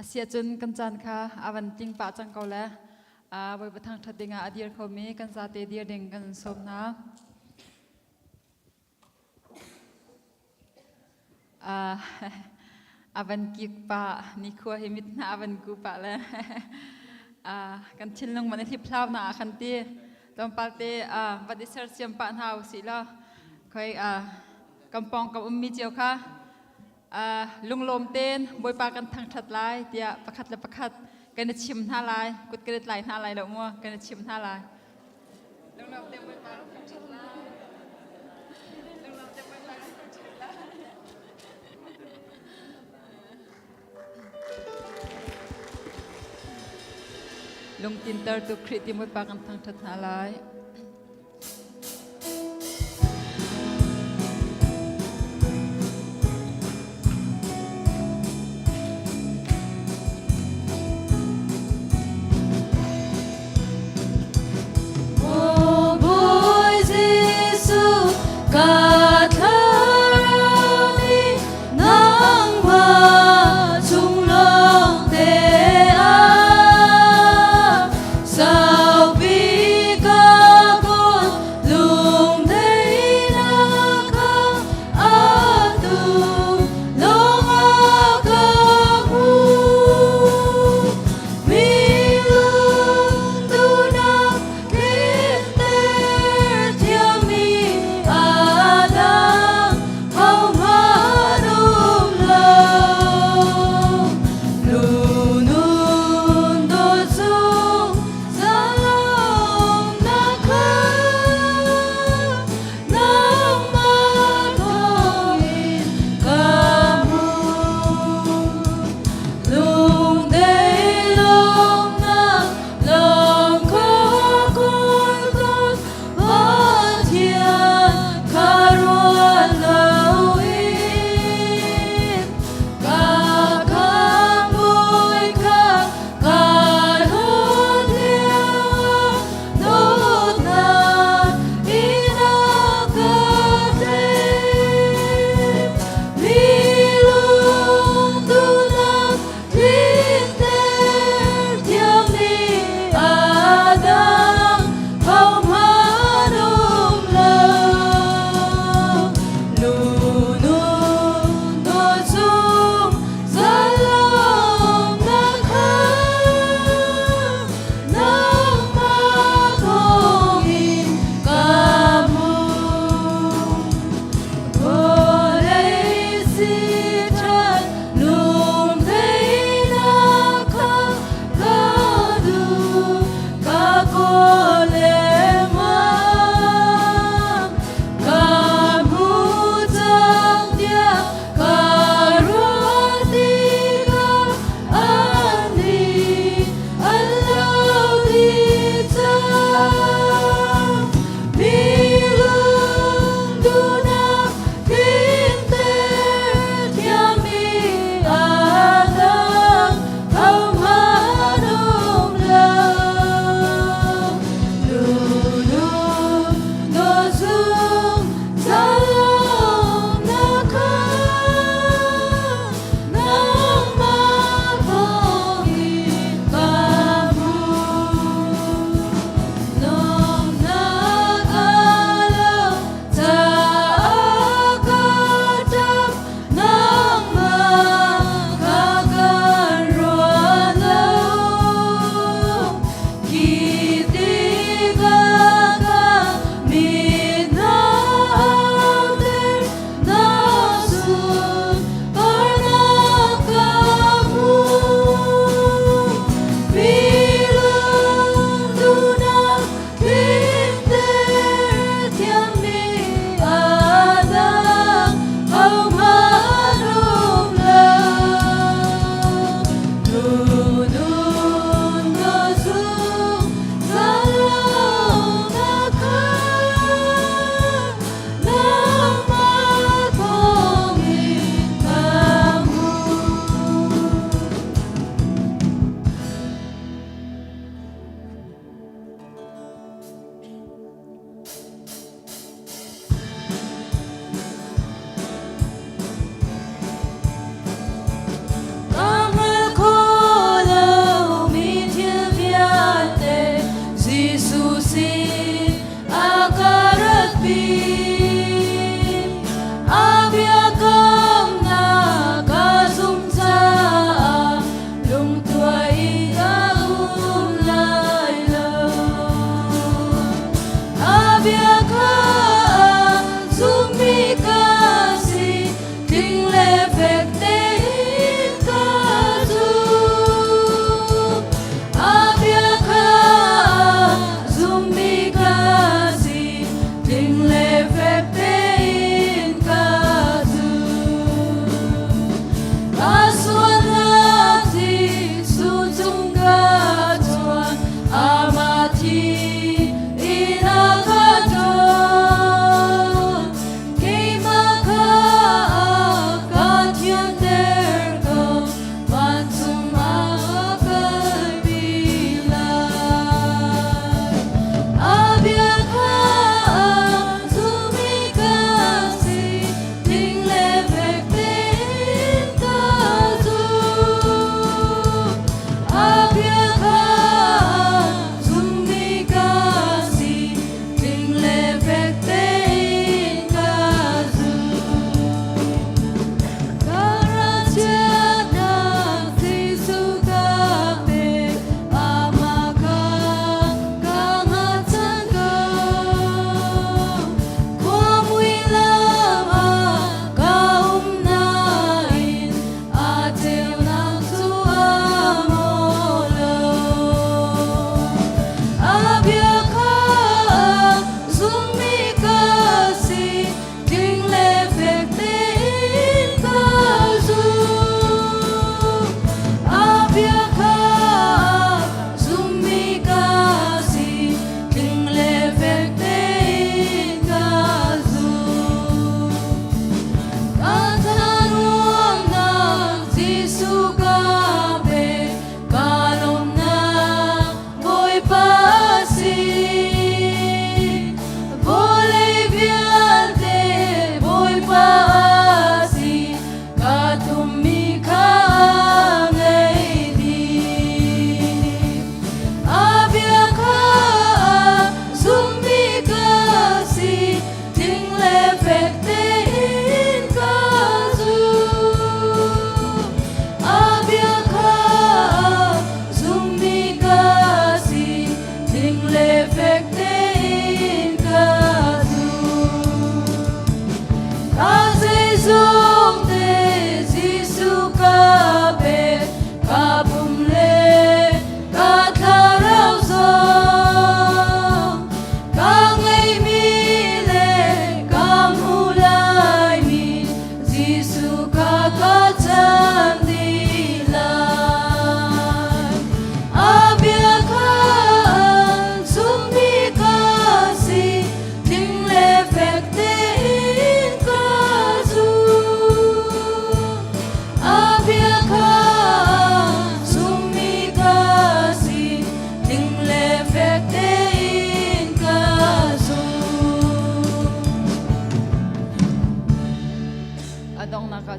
Asiahcun kan caan kha a van tling pah cang ko le Bawipa thangṭhat dingah a dir khomi kan zate dir ding kan sawm hna. A van kik pah nikhua hi mit hna a van ku pah le kan thinlung man i hliphlau na ah khan ti tlawmpal te van i sersiam pah hna usih law khoi kan pawng kam ummi cio kha lunglawm tein Bawipa kan thangṭhat lai tiah pakhat le pakhat kan i chim hna lai kut kan i tlai hna lai lo mu kan i chim hna lai lunglawm tein Bawipa kan thangṭhat lai lunglawm tein Bawipa kan thangṭhat lai Lungtintertu Khrih ti Bawipa kan thangṭhat hna lai. Maw Bawi Jesuh ka thlarau nih nangmah chung lawngte ah saupi ka.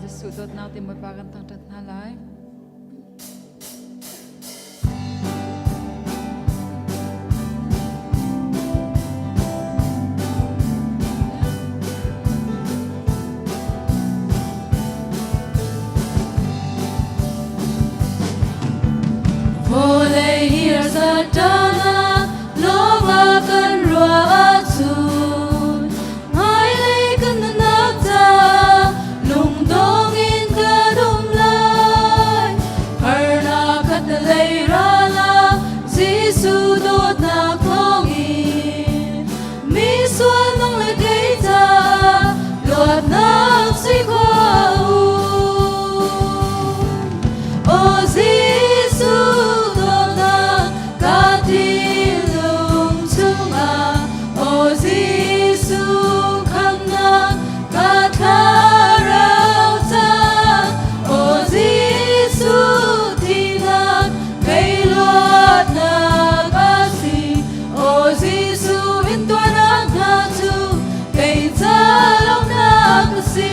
Jesuh dawtnak ti Bawipa kan thangṭhat hna lai. Vawlei hi satana lawng ah kan ruah ahcun hmailei kan nunnak caah lungdong in kan um lai. Harnak khat lei ral ah Jesuh dawtnak thawngin mi sual nang le kei caah luatnak sui khua u. Aw Jesuh dawtnak ka thinlung chungah, Aw Jesuh khamnak ka thlarau ca, Aw Jesuh thihnak kei luatnak a si, Aw Jesuh intuarnak hna cu kei ca lawmhnak a si.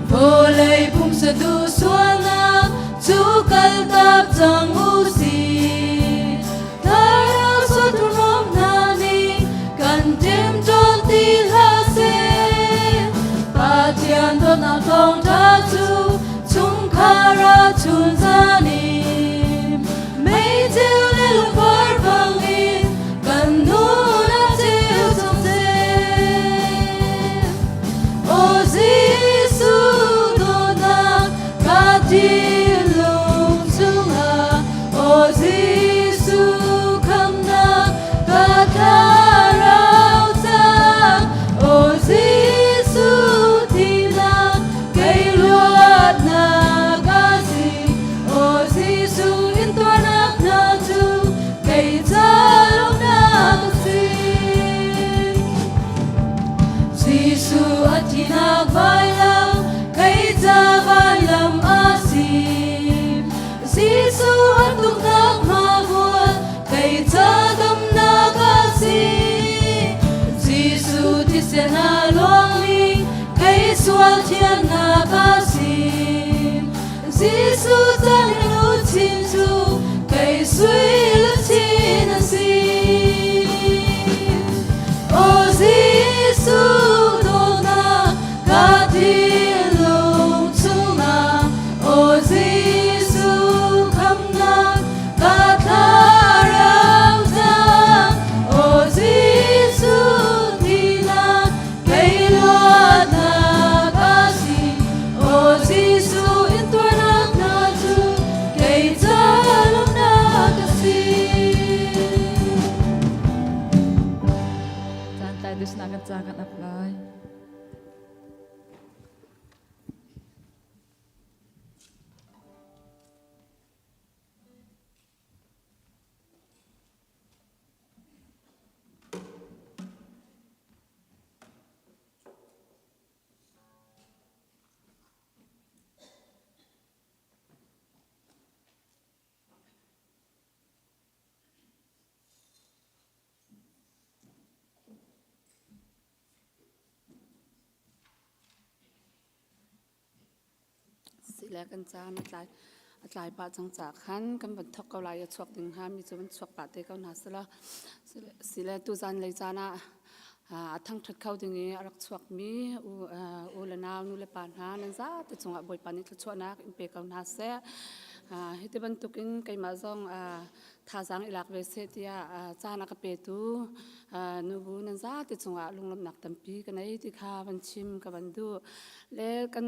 Vawlei pumsa duh sualnak cu kaltak cang u sih. Thlarau suaṭurom hna nih kan ṭemṭawn ti hlah seh. Pathian dawtnak thawngṭha cu chungkhar ah chunzan in meiceu le lungvar bangin kan nun a ceu cang seh. Aw Jesuh dawtnak ka thinlung chungah, Aw Jesuh khamnak ka thlarau ca, Aw Jesuh thihnak kei luatnak a si, Aw Jesuh intuarnak hna cu kei ca lawmhnak a si. Jesuh a thihnak vailam kei ca vailam a si. Jesuh a tuknak hmavual kei ca damnak a si. Jesuh thisen a luangmi kei sual thiannak a si. Jesuh ca luchin cu kei sui luchin a si. Aw Jesuh dawtnak ka thinlung chungah, Aw Jesuh khamnak ka thlarau ca, Aw Jesuh thihnak kei luatnak a si. Aw Jesuh intuarnak hna cu kei ca lawmhnak a si. Caan tlai dusnak kan ca kan ap lai. Sile kan caan a tlai a tlai pah cang caah khan kan van thawk ko lai i a chuak ding hnga mi cu van chuak pah te ko hna selaw sile tuzan lei caan ah a thangṭhat kho ding i a rak chuakmi u le nau nu le pa hna nan zate cungah Bawipa nih thluachuahnak in pe ko hna seh. Hi ti bantukin keimah zong thazaang i lak ve seh tiah caan a ka petu nubu nan zate cungah lunglawmhnak tampi ka nei ti kha van chim ka van duh. Le kan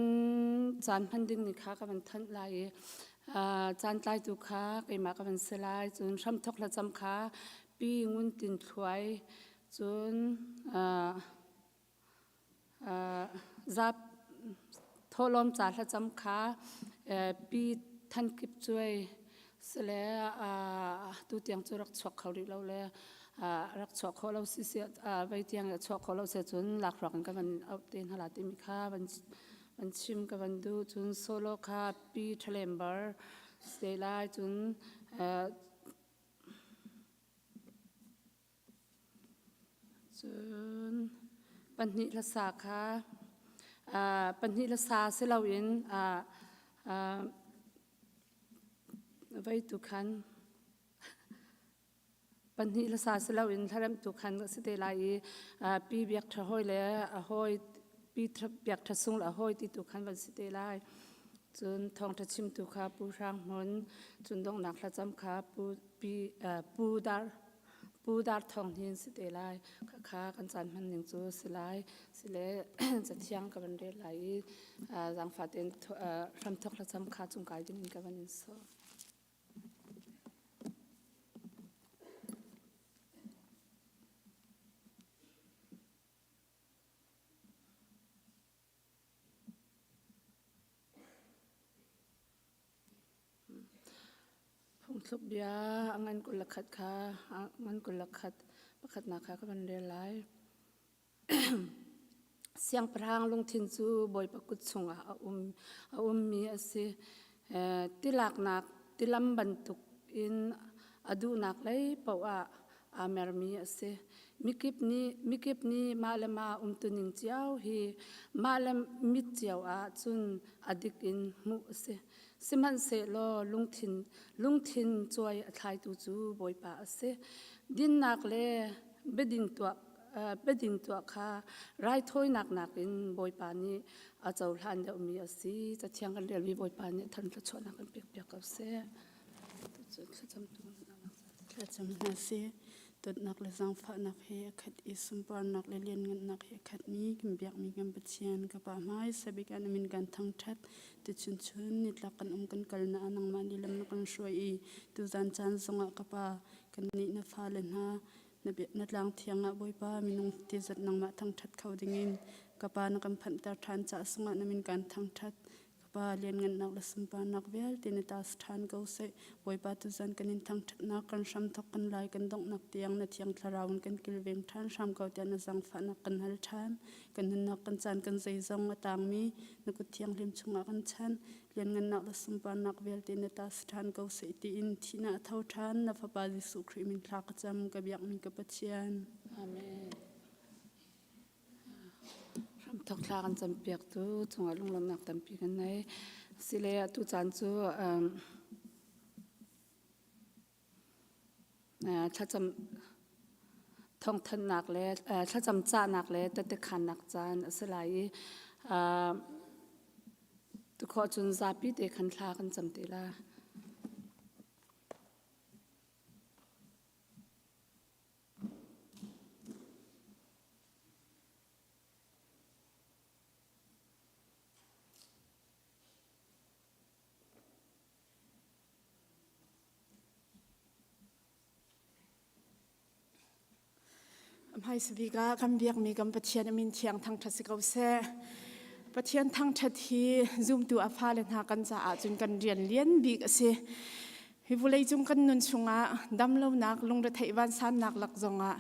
caan hman ding ni kha ka van thanh lai i caan tlaitu kha keimah ka van si lai. Cun hramthok hlacam kha Pi Ngun Tin Thluai cun zap thawhlawm ca thlacam kha Pi Than Kip Cuai sile tutiang cu rak chuak kho rih lo le rak chuah khawh lo si vei tiang chuah khawh lo si cun lakhruak in ka van auh te hna la timi kha van van chim ka van duh. Cun solo kha Pi Thalem Bar se lai cun Cun pahnih hlasa kha. Pahnih le sa si loin voi tu khan pahnih le sa si loin hlaremh tu khan a si te lai i pi Biak Ṭha Hawi le a hawi pi Biak Ṭha Sung le a hawi ti tu khan van si te lai. Cun thawngṭha chimtu kha Pu Hrang Hmun, cun donghnak thlacam kha Pu Pi Pu Dar Pu Dar Thawng Hnin si te lai. Khakha kan caan hman ning cu si lai. Sile cathiang ka van rel lai i zaangfah tein hramthawk thlacam kha cungkai ding in ka van in sawm. Phungthluk bia a ngan 21 kha a ngan 21 pakhatnak kha ka van rel lai. Siangpahrang lungthin cu Bawipa kut chungah a um a ummi a si. Tilaknak tilam bantuk in a duhnak lei paoh ah aa mermi a si. Mikip nih mah le mah umtuning cio hi mah le mit cio ah cun a dik in hmuh a si. Sihmanhsehlaw lungthin cuai a thlaitu cu Bawipa a si. Dinnak le biading tuah kha raithawinak nakin Bawipa nih a cohlan deuhmi a si. Cathiang kan relmi Bawipa nih than thluachuahnak kan pekpiak ko seh. Thlacam hna sih. Dawtnak le zaangfahnak he a khat i sunparnak le lianngannak he a khatmi kan biakmi kan Pathian ka Pa hmaisa bik ah na min kan thangṭhat. Tuchun chun nitlak kan um kan kal na nangmah nih lam na kan hruai i tuzan caan zongah ka Pa kannih na fale hna na tlang thiang ah Bawipa minung tizat nangmah thangṭhat kho dingin ka Pa na kan phanhter ṭhan caah sungah na min kan thangṭhat. Ka Pa lianngannak le sunparnak vialte na ta si ṭhan ko seh. Bawipa tuzan kan in thangṭhatnak kan hramthawk kan lai kan donghnak tiang na thiang thlarau in kan kilveng ṭhan hram ko tiah na zaangfahnak kan hal ṭhan. Kan nunnak kan caan kan zeizong a tangmi na kut thianghlim chungah kan chan. Lianngannak le sunparnak vialte na ta si ṭhan ko seh tiin thihnak a tho ṭhan na Fapa Jesuh Khrih min thla ka cam ka biakmi ka Pathian. Amen. Hramthawk thla kan campiaktu cungah lunglawmhnak tampi kan nei. Sile atu caan cu thlacam thawngthanhnak le thlacam cahnak le tehtekhannak caan a si lai i tukhawh cun zapi te khan thla kan cam te la. Hmaisa bik ah kan biakmi kan Pathian a min thiang thangṭhat si ko seh. Pathian thangṭhat hi zumtu a fale hna kan caah cun kan rian lian bik a si. Hi vawleicung kan nun chungah damlonak, lungretheih vansannak lak zongah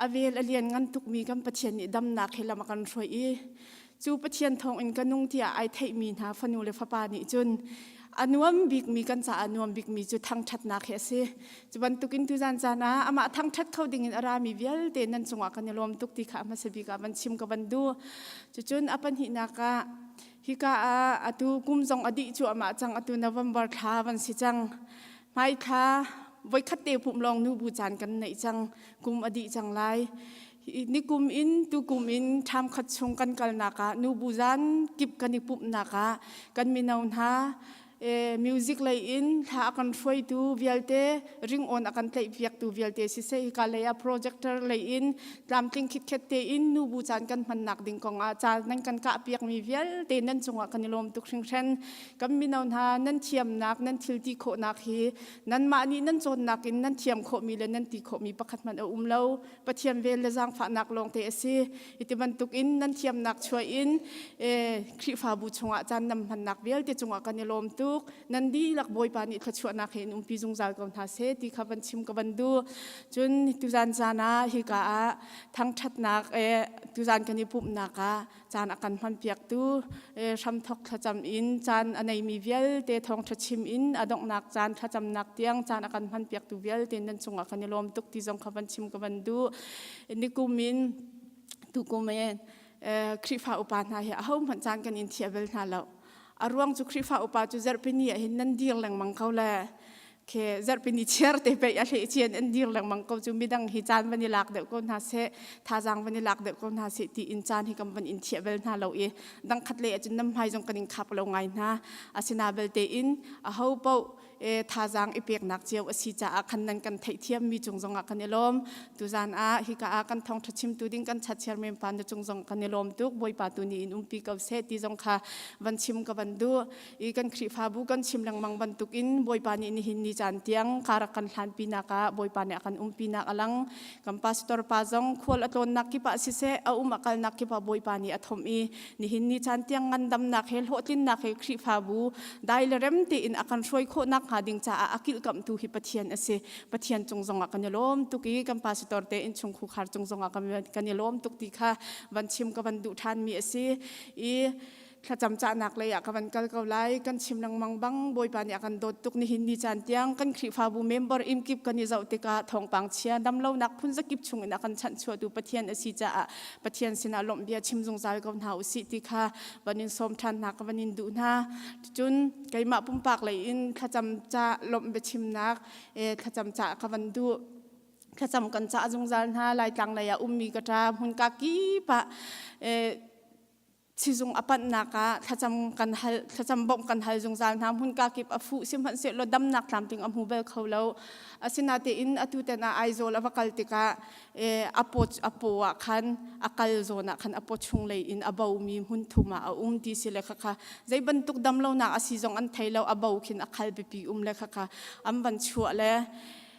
a vel a lian ngan tukmi kan Pathian nih damnak he lam a kan hruai i cu Pathian thawngin ka nung tiah ai theihmi hna fanu le fapa nih cun a nuam bikmi kan caah a nuam bikmi cu thangṭhatnak hi a si. Cu bantukin tuzan caan ah amah thangṭhat kho dingin a rami vialte nan cungah kan i lawm tuk ti kha a hmasa bik ah van chim ka van duh. Cucun a pahnihnak ah hika ah atu kum zong a dih cuahmah cang atu November thla van si cang. Hmai thla voikhat te pumh lawng nubu caan kan neih cang kum a dih cang lai. Nikum in tukum in ṭham khat chung kan kalnak ah nubu zan kip kan i pumhnak ah kan mino hna music lei in thla a kan hruaitu vialte ringawn a kan tlaihpiaktu vialte siseh hika lei ah projector lei in tlamtling khitkhet tein nubu caan kan hmannak ding kong ah caan nan kan kahpiakmi vialte nan cungah kan i lawm tuk hringhran kan mino hna nan thiamnak nan thil ti khawhnak hi nanmah nih nan cawnnak in nan thiam khawhmi le nan ti khawhmi pakhat hmanh a um lo Pathian vel le zaangfahnak lawngte a si. Iti bantuk in nan thiamnak chuah in Khrihfabu chungah caan nam hmannak vialte cungah kan i lawm tuk. Nan dihlak Bawipa nih thluachuahnak he in umpi zungzal ko hna seh ti kha van chim ka van duh. Cun tuzan caan ah hika ah thangṭhatnak tuzan kan i pumhnak ah caan a kan hmanpiaktu hramthok thlacam in caan a neimi vialte thawngṭha chim in a donghnak caan thlacamnak tiang caan a kan hmanpiaktu vialte nan cungah kan i lawm tuk ti zong kha van chim ka van duh. Nikum in tukum in Khrihfa upa hna hi ahohmanh caan kan in thiah bal hna lo. A ruang cu Khrihfa upa cu zarhpini ah hin nan dir lengmang ko le ke zarhpini chiar te pei a hleh cian an dir lengmang ko cu midang hi caan van i lak deuh ko hna seh thazaang van i lak deuh ko hna seh tiin caan hi kan van in thiah bal hna lo i dang khat le ahcun nam hmai zong kan in khap lo ngai hna. Asina belte in aho paoh thazaang i peknak cio a si caah khan nan kan theihthiammi cung zongah kan i lawm. Tuzan ah hika ah kan thawngṭha chimtu ding kan chat chairman pa na cung zong kan i lawm tuk. Bawipa tu nih in umpi ko seh ti zong kha van chim ka van duh. I kan Khrihfabu kan chim lengmang bantukin Bawipa nih nihin ni caan tiang karak kan hlanpinak ah Bawipa nih a kan umpinak a lang. Kan pastor pa zong khual a tlawnnak kip ah siseh a um a kalnak kip ah Bawipa nih a thomh i nihin ni caan tiang ngandamnak he hlawhtlinnak he Khrihfabu dai le rem tein a kan hruai khawhnak hnga ding caah a kilhkamhtu hi Pathian a si. Pathian cung zongah kan i lawm tuk i kan pastor te innchung khukhar cung zongah kan i lawm tuk ti kha van chim ka van duh ṭhanmi a si. I thlacam cahnak lei ah ka van kal ko lai. Kan chim lengmang bang Bawipa nih a kan dawt tuk nihin ni caan tiang kan Khrihfabu member imkip kan i zoh tikah thawngpang chia damlonak phunzakip chung in a kan chanhchuahtu Pathian a si caah Pathian sinah lawmh bia chim zungzal ko hna usih ti kha van in sawm ṭhan hna ka van in duh hna. Cun keimah pumpak lei in thlacam ca lawmh biachimnak thlacam ca ka van duh. Thlacam kan cah zungzal hna Laitlang lei ah ummi ka ṭa hmunka kip ah Sizung a panhnak ah thlacam kan hal thlacam bawmh kan hal zungzal hna hmunka kip a fuh sihmanhsehlaw damnak tlamtling a hmu bal kho lo asinatein atu tan ah Aizawl a va kal tikah a paw a paw ah khan a kal zawn ah khan a paw chung lei in a bomi hmun thum ah a um ti si le khakha zei bantuk damlonak a si zong an thei lo a bo khin a khal bipi um le khakha an van chuah le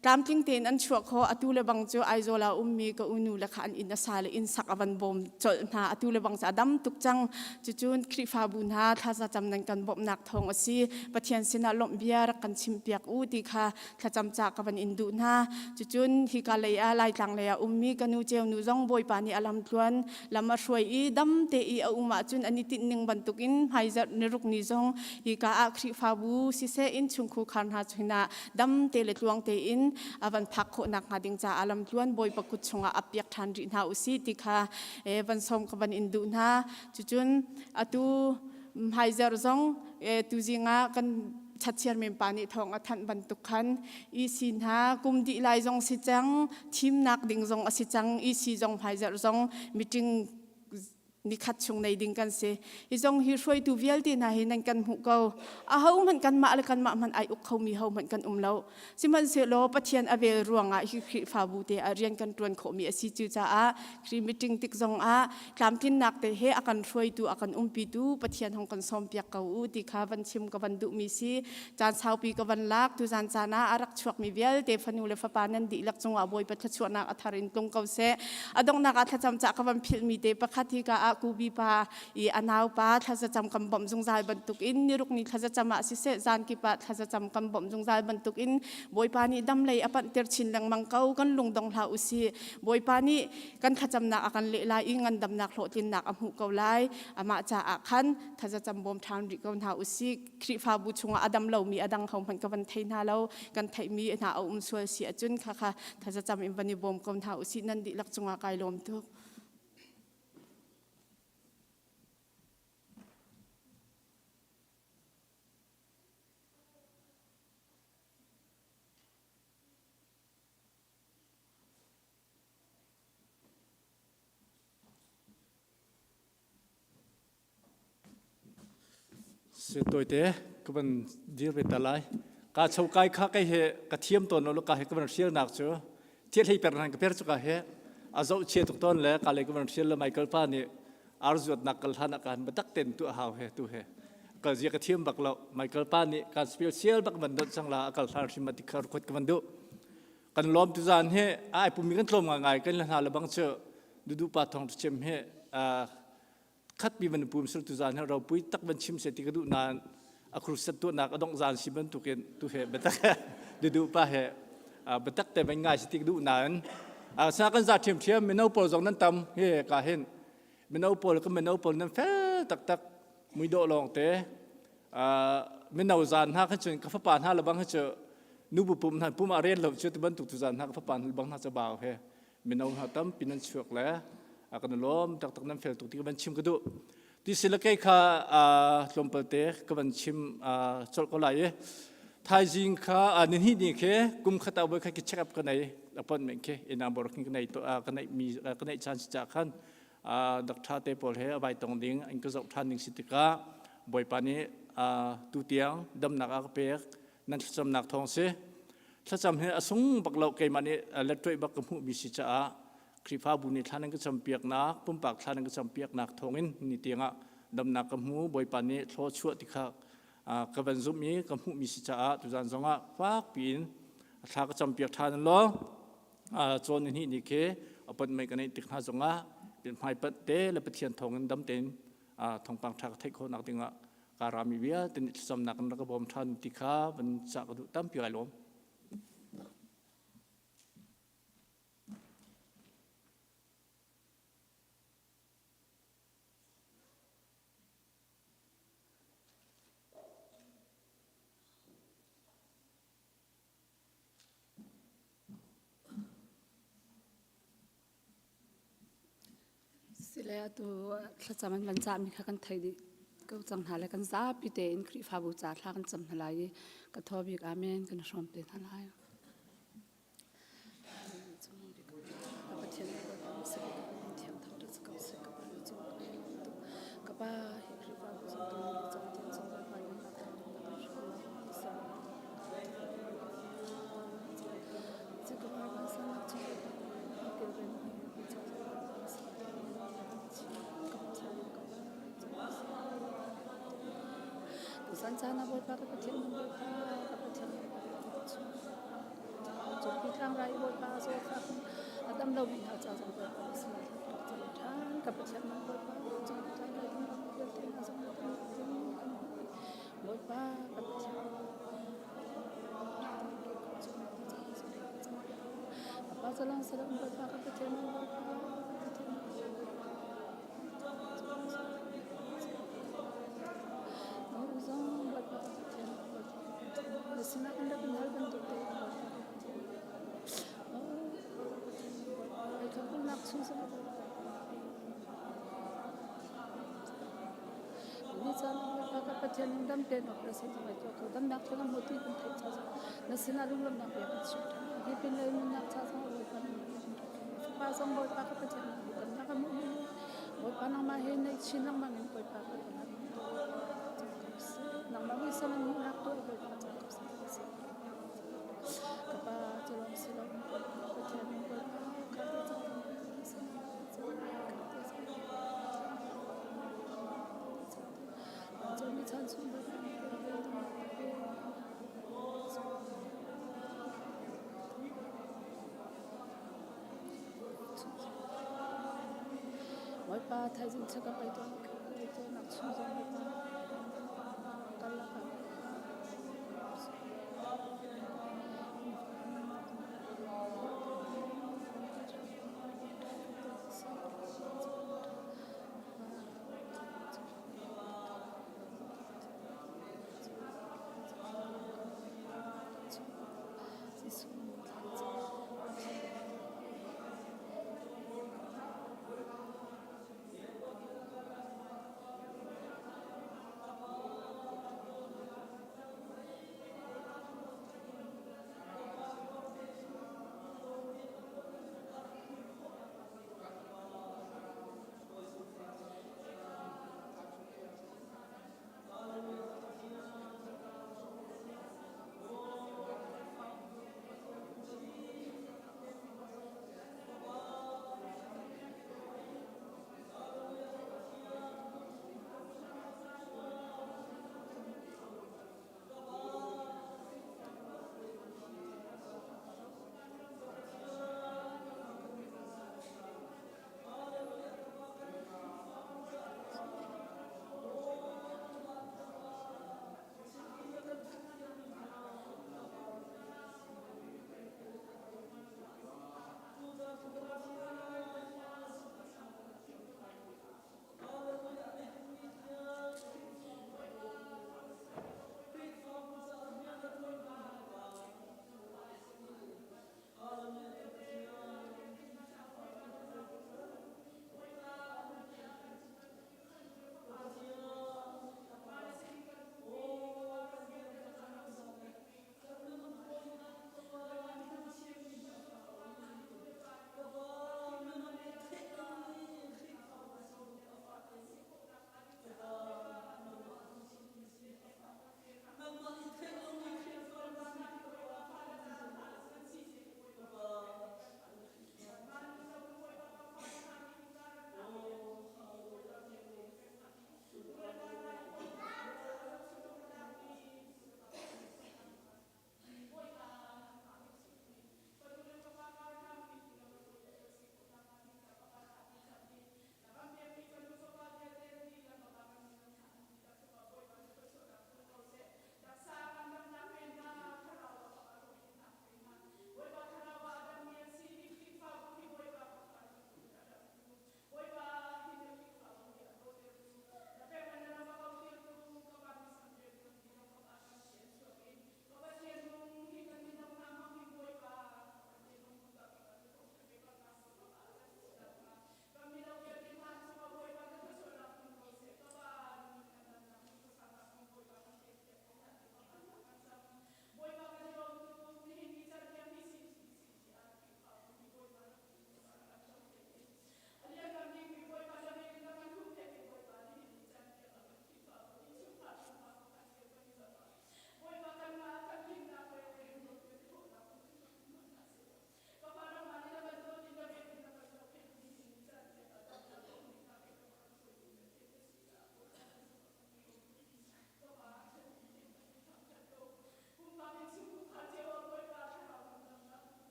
Tlamtling tein an chuah khawh. Atu le bang cu Aizawl ah ummi ka unu le kha an inn a sa le inn sak a van bawm colh hna. Atu le bang cu a dam tuk cang. Cucun Khrihfabu hna thlazacam nan kan bawmhnak thawng a si. Pathian sinah lawmh bia rak kan chimpiak u ti kha thlacam ca ka van in duh hna. Cucun hika lei ah Laitlang lei ah ummi ka nu Ceunu zong Bawipa nih a lamtluan lam a hruai i dam te i a um ahcun an i tinh ning bantukin hmaizarh niruk ni zong hika ah Khrihfabu siseh innchungkhur khar hna sinah dam te le tluang tein a van phak khawh nak hnga ding caah lamtluan Bawipa kut chungah ap piak ṭhan rih hna usih ti kha van sawm ka van in duh hna. Cucun atu hmaizarh zong tuzing ah kan chatchiar men pa nih thawng a thanh bantuk khan EC hna kum dih lai zong si cang thimnak ding zong a si cang EC zong hmaizarh zong meeting nikhat chung nei ding kan si. Hi zong hi hruaitu vialte hna hi nan kan hmuh ko. Aho hmanh kanmah le kanmah hmanh ai uk khomi ho hmanh kan um lo. Sihmanhsehlaw Pathian a vel ruangah hi Khrihfabu te ah rian kan ṭuan khawhmi a si cu caah Khrih meeting tik zong ah tlamtlinnak te he a kan hruaitu a kan umpitu Pathian hong kan sawmpiak ko u ti kha van chim ka van duhmi si. Caan saupi ka van lak tuzan caan ah a rak chuakmi vialte fanu le fapa nan dihlak cungah Bawipa thluachuahnak a thar in tlung ko seh. A donghnak ah thlacam cah ka van philhmi te pakhat hi ka ah kubi pa i a nau pa thlazacam kan bawmh zungzal bantukin niruk ni thlazacam ah siseh zan kip ah thlazacam kan bawmh zungzal bantukin Bawipa nih dam lei a panhter chin lengmang ko kan lungdong hlah usih Bawipa nih kan thlacamnak a kan leh lai i ngandamnak hlawhtlinnak a hmuh ko lai amah caah khan thlazacam bawm ṭhan rih ko hna usih Khrihfabu chungah a dam lomi a dang ho hmanh ka van thei hna lo kan theihmi hna a um sual si ahcun kha kha thazacam in van i bawm ko hna usih nan dihlak cungah kai lawm tuk. Tawite ka van dir ve ta lai. Ka cho kai kha kai he ka thiam tawn lo ka he ka van hrial nak cu thil hlei per nan ka per cu ka he a zoh chia tuk tawn le ka le ka van hrial le Michael pa nih arzuat nak kal hlan ah kan batak ten tu hau he tu he kal zia ka thiam bak lo Michael pa nih kan spiel sial bak van dot sang la akal hlan hrim ma tikhar khot ka van du kan lawm tu zan he ai pumi kan tlawm ngai ngai kan la hna le bang chu dudu pa thong chem he khatmi van pum sul tu zan he ropui tak van chim se ti ka duh nain a crusade tuahnak a dongh zan si bantukin tu he biatak dudu pa he biatak te van ngai si ti ka duh nain sa kan za ṭhiamṭhiam mino pawl zong nan tam he ka hin mino pawl ka mino pawl nan fel taktak muidawh lawng te mino zan hna khan cun ka fapa hna le bang hi cu nubu pum hna pum ah rel lo cu ti bantuk tu zan hna ka fapa hna bang hna ca bau he mino hna tampi nan chuak le. Kan lawm taktak nan fel tuk ti ka van chim ka duh. Ti si le kei kha tlawmpal te ka van chim colh ko lai i thaizing kha nihnih ni khi kum khat ah voi khat ki check up ka nei appointment khi ina bor kin ka nei to ka nei mi ka nei chan si cha khan doctor te pawl he avai tong ding an ka zoh than ding si tikah bawipa nih tu tiang damnak a ka pek nan thlacamnak thawng si thlacam hi a sung bak lo keimah nih lettuai bak ka hmuh mi si caah Khrihfabu nih thla nan ka campiaknak, pumpak thla nan ka campiaknak thawngin ni tiangah damnak ka hmu, Bawipa nih thlawchuah ti kha ka van zumh i ka hmuhmi si caah tuzan zongah fak piin thla ka campiak ṭhan law cawn ni hnih ni khi appointment ka neih tik hna zongah hmaipanh te le Pathian thawngin dam tein thawngpang ṭha ka theih khawhnak dingah ka rami vialte nih thlacamnak in rak ka bawm ṭhan ti kha van cah ka duh tampi ai lawm. Sile atu thlacam an van cahmi kha kan theih dih ko cang hna le kan zapi tein Khrihfabu ca thla kan cam hna lai i ka thaw bik amen kan hrawm te hna lai. Tuzan caan ah Bawipa ka Pathian nan Bawipa ka Pathian Cungpi tlangrai Bawipa zawtfak a dam lomi hna ca zong Bawipa na sinah rak cam ṭhan. Ka Pathian nan Bawipa cungpi tlangrai dam lo vialte hna zong na dam ding kan hmuh. Bawipa ka Pathian Papa salang salang Bawipa ka Pathian nan Bawipa ka Pathian Na sinah kan rak in hal bantuk tein Bawipa ka Pathian. Ai khamhnak chung zong Ni caan Bawipa ka Pathian in dam tein operation zong ai tuah kho damnak thawng hmu ti kan theih ca zong na sinah lunglawmhnak bia kan chim ṭhan hi pin lei nunnak ca zong Bawipa Fapa zong Bawipa ka Pathian damnak a hmuh Bawipa nangmah he naih chin lengmang in Bawipa ka nangmah muisam in hmuhnak tuah Bawipa cang ko seh. Ka pa cu lawng si lo Pathian in Bawipa ka te cang Cun chan chung Bawipa Bawipa thaizing check-up ei tuah ei tuahnak chung zong Bawipa kal lakah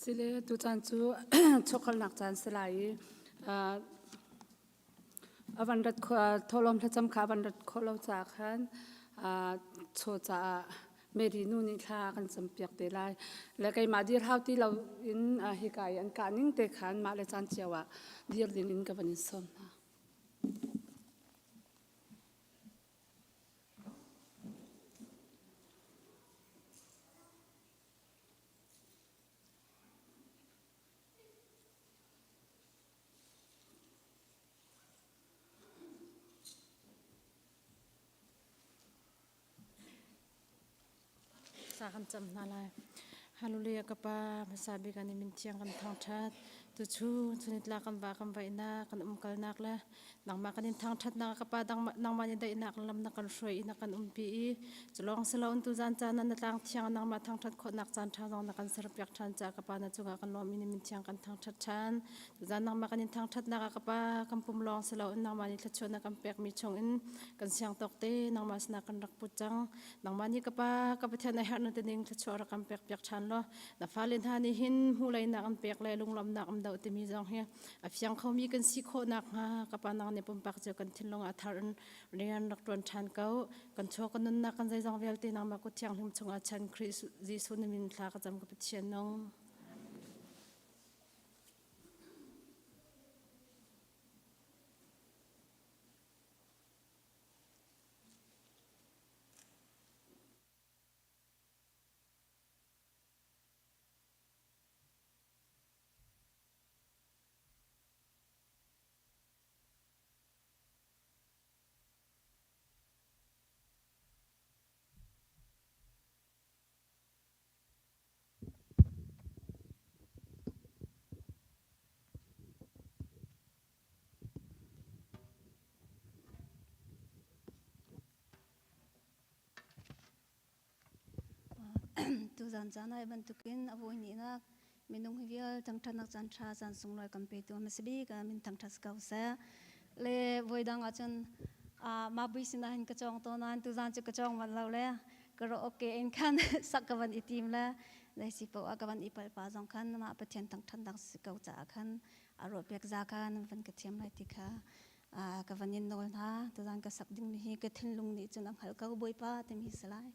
Sile tucaan cu chawkhalnak caan si lai i a van rat thawhlawm thlacam kha a van rat khawh lo caah khan chaw caah Mary nu nih thla kan campiak te lai. Le keimah dir hau ti lo in hika i an kah ning te khan mah le caan cio ah dir ding in ka van in sawm hna. Sa kan cam hna lai. Hallelujah ka pa hmasa bik an min thiang kan thangthat tu chu chunitla kan va kan vaihnak kan umkalnak le nangmah kan in thangthatnak ka pa nangmah nih daihnak lam na kan hruai i na kan umpi i culawng siloin tu zan caan na tlang thiang nangmah thangthat khawhnak caan tha zong na kan serpiak than ca ka pa na cungah kan lawm i min thiang kan thangthat than tu zan nangmah kan in thangthatnak ah ka pa kan pum lawng siloin nangmah nih thluachuah na kan pekmi chung in kan siang tawk te nangmah sinah kan rak put cang nangmah nih ka pa ka Pathian a herh na tining thluachuah rak kan pek piak than law na fale hna nih hin hmuhleinak an pek le lunglawmnak an doh timi zong hi a fiang khomi kan si khawh nakhnga ka pa nang nih pumpak cu kan thinlung ah thar in rian rak ṭuan ṭhan ko kan chaw kan nunnak kan zeizong vialte nangmah kut thianghlim chungah chan Khrih Jesuh na min thla ka cam ka Pathian nung. Tuzan caan ah bantukin a voi hnihnak minung hi vial thangṭhatnak caan ṭha caan sunglawi kan petu hmasa bik ah min thangṭhat ko seh. Le voi dang ahcun mah bui sinah hin ka cawng tawn nain tuzan cu ka cawng manh lo le ka rawh okay in khan sak ka van i tim le zei si paoh ah ka van i palpa zong khan mah Pathian thangṭhatnak si ko caah khan a ruah piak za kha nan van ka thiam lai ti kha ka van in nawl hna. Tuzan ka sak dingmi hi ka thinlung nih cun a hngalh ko Bawipa timi si lai.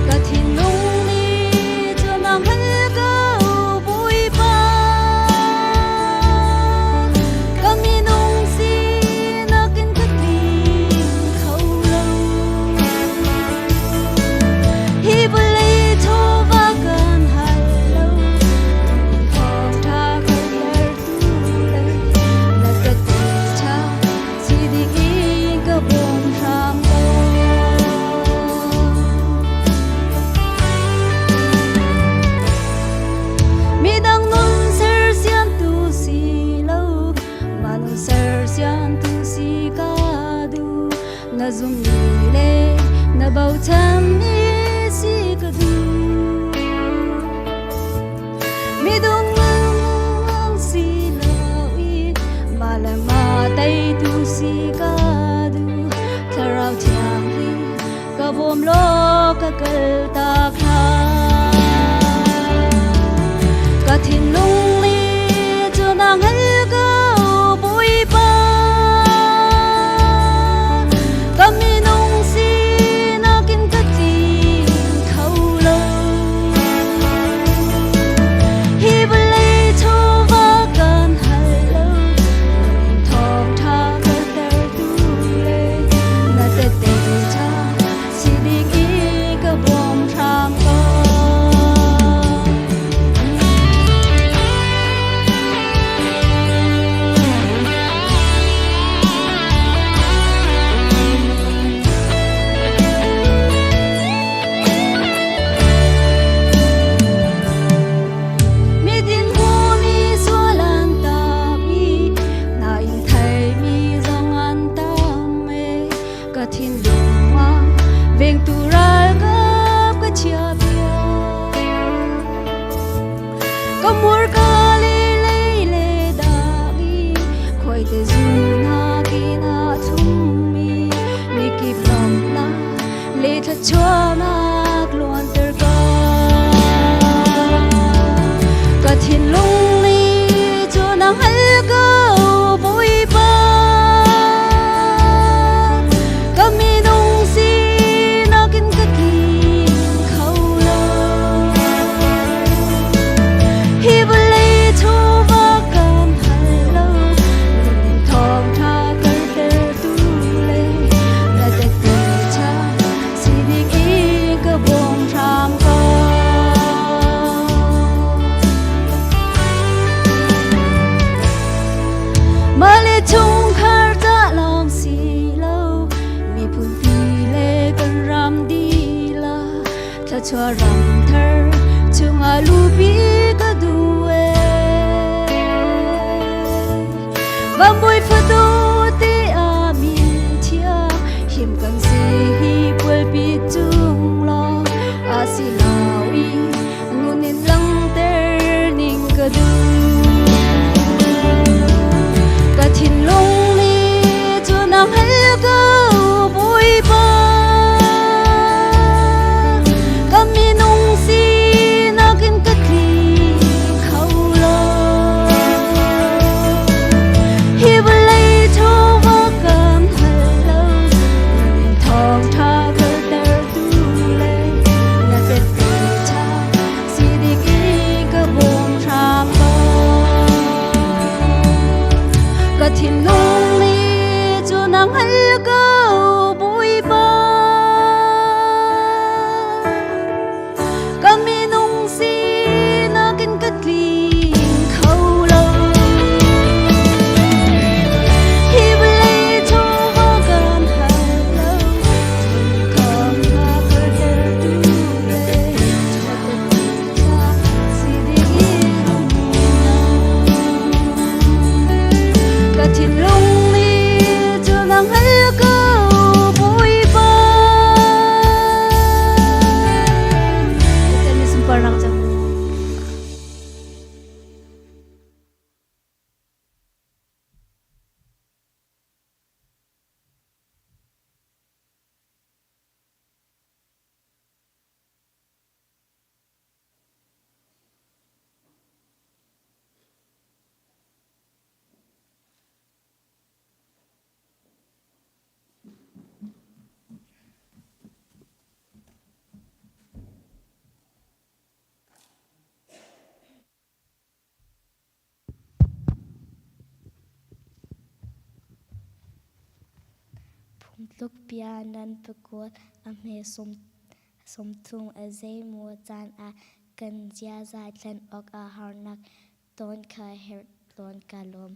Ka thinlung nih cu nang hal ko Bawipa Ka minung sinak in ka tling kho lo Hi vawlei chawva kan hal lo Thawngṭha ka tertu le na ka ṭha si ding in ka bawm hram ko. Midang nun sersiamtu si lo, mah nun sersiamtu si ka duh. Na zummi le na bochanmi si ka duh. Midung ngang si lo i mah le mah teitu si ka duh. Thlarau Thianghlim ka bawm law ka kal tak hlah. Ka thinlung li cu nang hal ko Bawipa. Ka minung sinak in ka tling kho lo. Hi vawlei chawva kan hal lo, thawngṭha ka tertu le na tehte ṭha si ding. Thluachuahnak luanter ko. Ka thinlung nih cu na hngal ko Bawipa. Ka minung sinak in ka tling kho lo. Hi vawlei chawva kan hal lo, nunning thawngṭha kartertu le na tehte ṭha si ding i ka bawm hram ko. Mah le chungkhar ca lawng si lo, miphun pi le kan ram dihlak thluachuah ram thar chungah lupi ka duh ee. Vanbawi fatu te ah min thiang him kan si hi pualpi cung lawng a si lo i nun in langhter ning ka duh. Ka thinlung nih cu na hngal ko Bawipa. Ka minung sinak in ka tli kho lo. Hi vawlei chawva kan hal lo, in thawngṭha kaltertu le na tehte ṭha si ding i ka bawm hram ko. Ka thinlung nih cu na hngal ko Bawipa. Ka minung sinak in ka tling kho lo. Hi vawlei chawva kan hal lo, thawngṭha kartertu le Ka thinlung nih cu na hngal ko Bawipa. Pathian sunparnak cu. Phungtluk bia nan pakuat a hme sawmthum a zeimaw caan ah kan ziaza thlen awk a harnak tawn kha herh tawn ka lawm.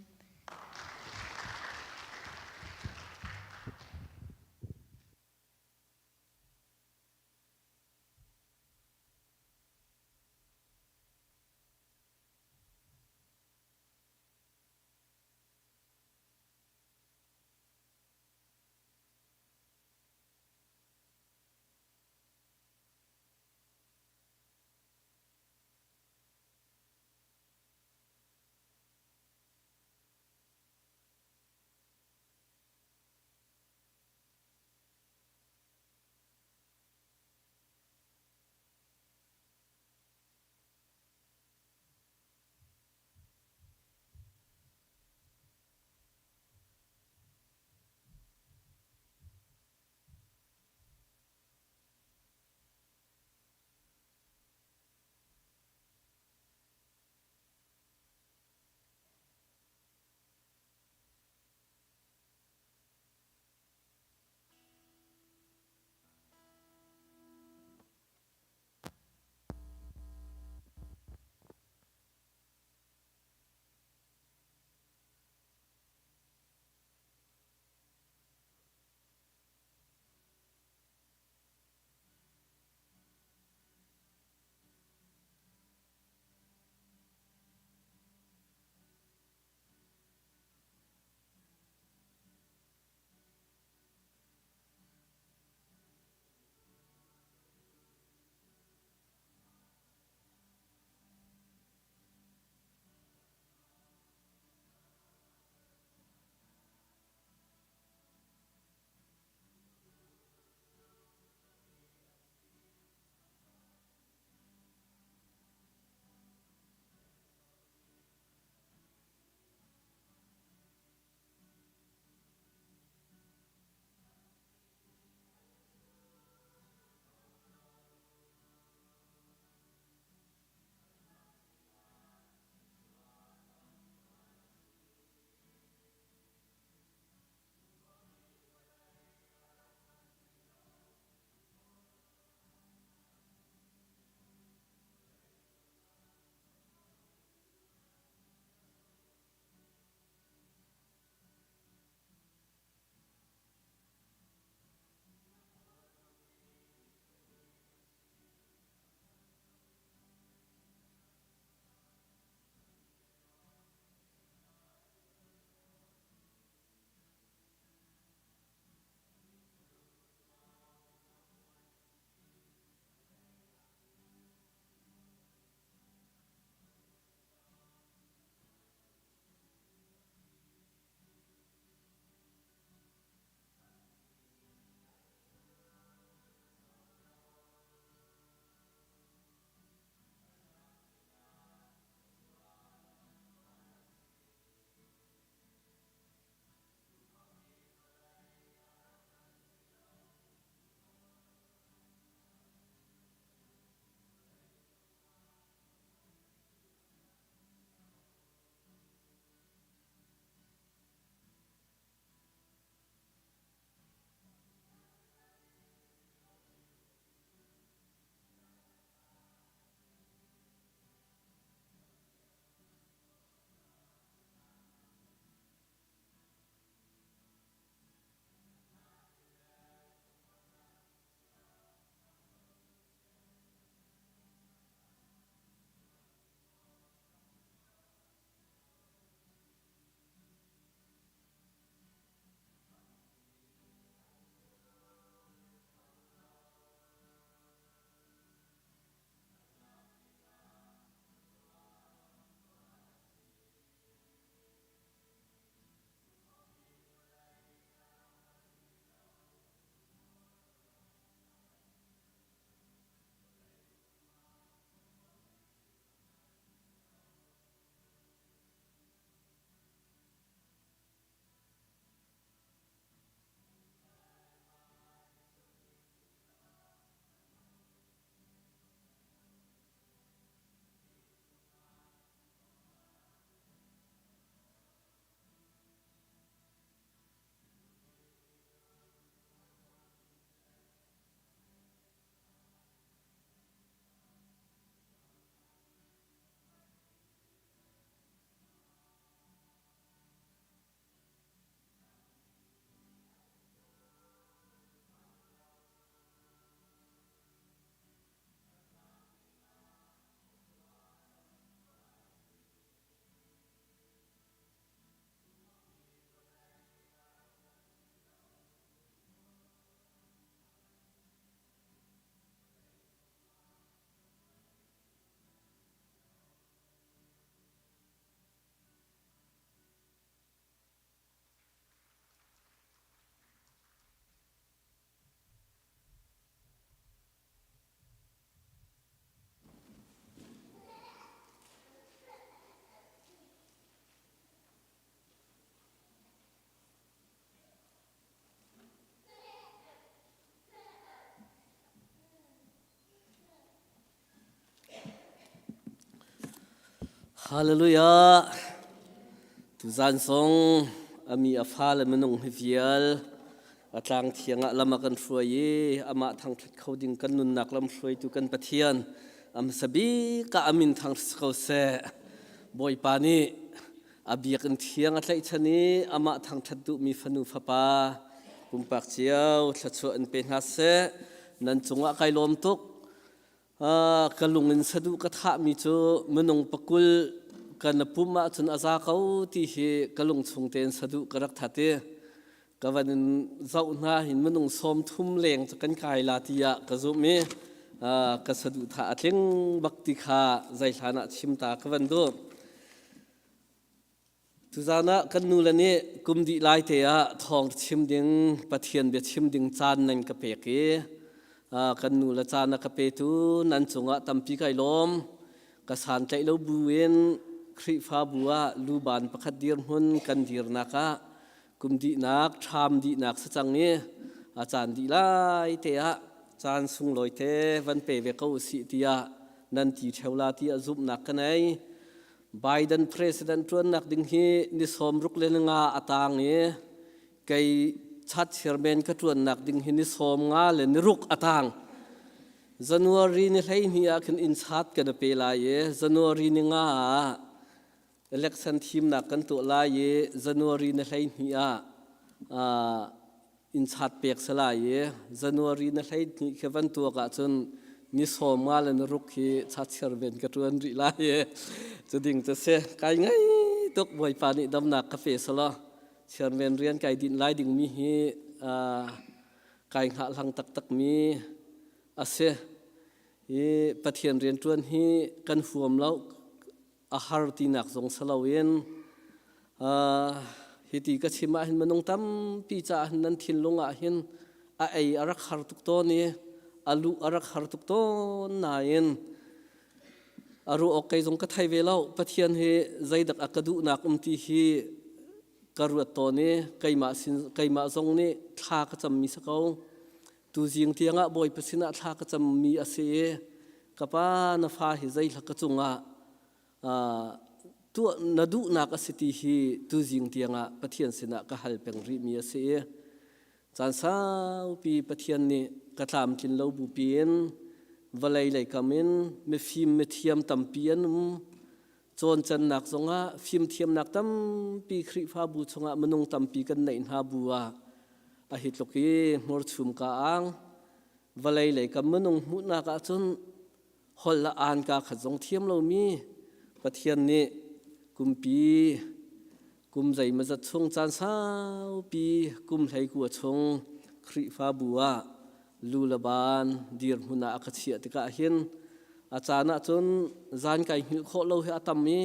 Hallelujah. Tuzan song ami a fa le minung hi vial a tlang thiang ah lam a kan hruai i amah thangṭhat kho ding kan nunnak lam hruaitu kan Pathian a hmasa bik ah amin thangṭhat ko seh. Bawipa nih a biakinn thiang a tlaihchan i amah thangṭhat duhmi fanu fapa pumpak cio thluachuah in pe hna seh. Nan cungah kai lawm tuk. Ka lung in saduh ka thahmi cu minung pakul kan pum ahcun a za ko ti hi ka lung chung tein saduh ka rak that i ka van in zoh hna hin minung sawm thum leng cu kan kai la tiah ka zumh i ka saduhthah a tling bak ti kha zei hlan ah chim ta ka van duh. Tuzaan ah kan nule nih kum dih lai te ah thawng chim ding Pathian bia chim ding caan nan ka pek i kan nule caan a ka petu nan cungah tampi kai lawm. Ka santlaih lo bu in Khrihfabu ah luban pakhat dirhmun kan dirnak ah kum dihnak ṭham dihnak si cang i a caan dih lai te ah caan sunglawi te van pe ve ko usih tiah nan ti ṭheo la tiah zumhnak ka nei. Biden president ṭuannak ding hi ni sawmruk le ni nga a tang i kei chat chairman ka ṭuannak ding hi ni 50 le ni ruk a tang. January ni 12 ah khin inn chat kan pe lai i January ni nga ah election thimnak kan tuah lai i January ni 12 ah inn chat pek si lai i January ni 12 khi van tuak ahcun ni 50 le ni ruk hi chat ven ka ṭuan rih lai i cu ding cu si kai ngai tuk Bawipa nih damnak ka pe selaw chairman rian kai dinh lai dingmi hi kai hngahhlang taktakmi a si i Pathian rianṭuan hi kan huam lo a har tinak zong si loin hiti ka chim ahhin minung tampi caah hin nan thinlung ah hin a ei a rak har tuk tawn i a luh a rak har tuk tawn nain a ruah awk kei zong ka thei ve lo Pathian hi zeidak a ka duhnak um ti hi ka ruat tawn i keimah sin keimah zong nih thla ka cammi si ko Tuzing tiangah Bawipa sinah thla ka cammi a si i ka pa na fa hi zeihla ka cungah tuah na duhnak a si ti hi tuzing tiangah Pathian sinah ka hal peng rihmi a si i caan saupi Pathian nih ka tlamtlin lo bupi in vawlei lei kam in mifim mithiam tampi an um cawncannak zongah fimthiamnak tampi Khrihfabu chungah minung tampi kan neih hna bu ah a hi tluk i hmurchum ka ang vawlei lei kam minung hmuhnak ahcun holh le aan ka khat zong thiam lomi Pathian nih kumpi kum zeimawzat chung caan saupi kum 19 chung Khrihfabu ah lu le baan dirhmun ah a ka chiah tikah hin a caan ahcun zan kai hngilh khawh lo hi a tam i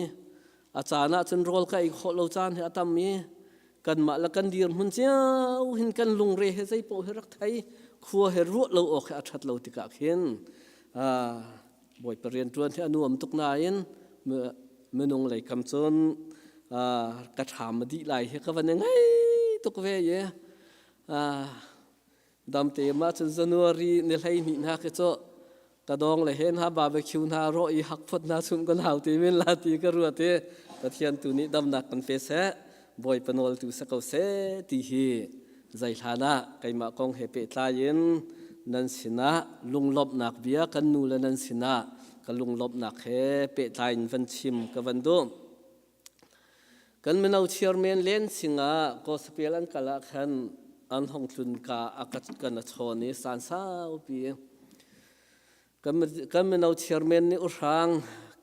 a caan ahcun rawl ka ei khawh lo caan hi a tam i kanmah le kan dirhmun cio hin kan lungre he zeipaoh hi rak thei khua he ruah lo awk he a ṭhat lo tikah khin Bawipa rianṭuan hi a nuam tuk nain minung lei kam cun ka ṭham a dih lai hi ka van i ngai tuk ve i Damte mah cun January ni 12 hna khi cu ka dong le he hna barbecue hna rawh i hakphot hna chum kan hau ti min la ti ka ruat i Pathian tu nih damnak kan pe seh Bawipa nawl tu sa ko seh ti hi zei hlan ah keimah kong he pehtlai in nan sinah lunglawmhnak bia kan nu le nan sinah ka lunglawmhnak he pehtlai in van chim ka van duh. Kan mino chairman len singah gospel an kal ah khan an hong tlun ka a kan a chawn i san saupi. Kan, kan mino chairman nih uhrang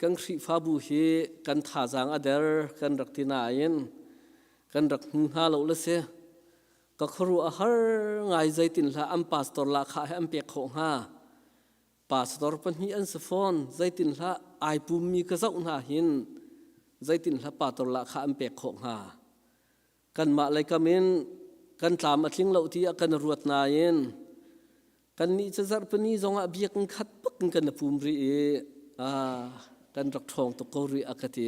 kan Khrihfabu hi kan thazaang a der kan rak ti nain kan rak hmu hna lo le si. Ka khuaruah a har ngai zeitin hlah an pastor lah kha he an pek khawh hnga. Pastor pahnih an si fawn. Zeitin hlah ai pummi ka zoh hna hin zeitin hlah pastor lah kha an pek khawh hnga. Kanmah lei kam in kan tlam a tling lo tiah kan ruat nain kannih cu zarhpini zongah biakinn khat bak in kan i pum rih i kan rak ṭhawng tuk ko rih a ka ti.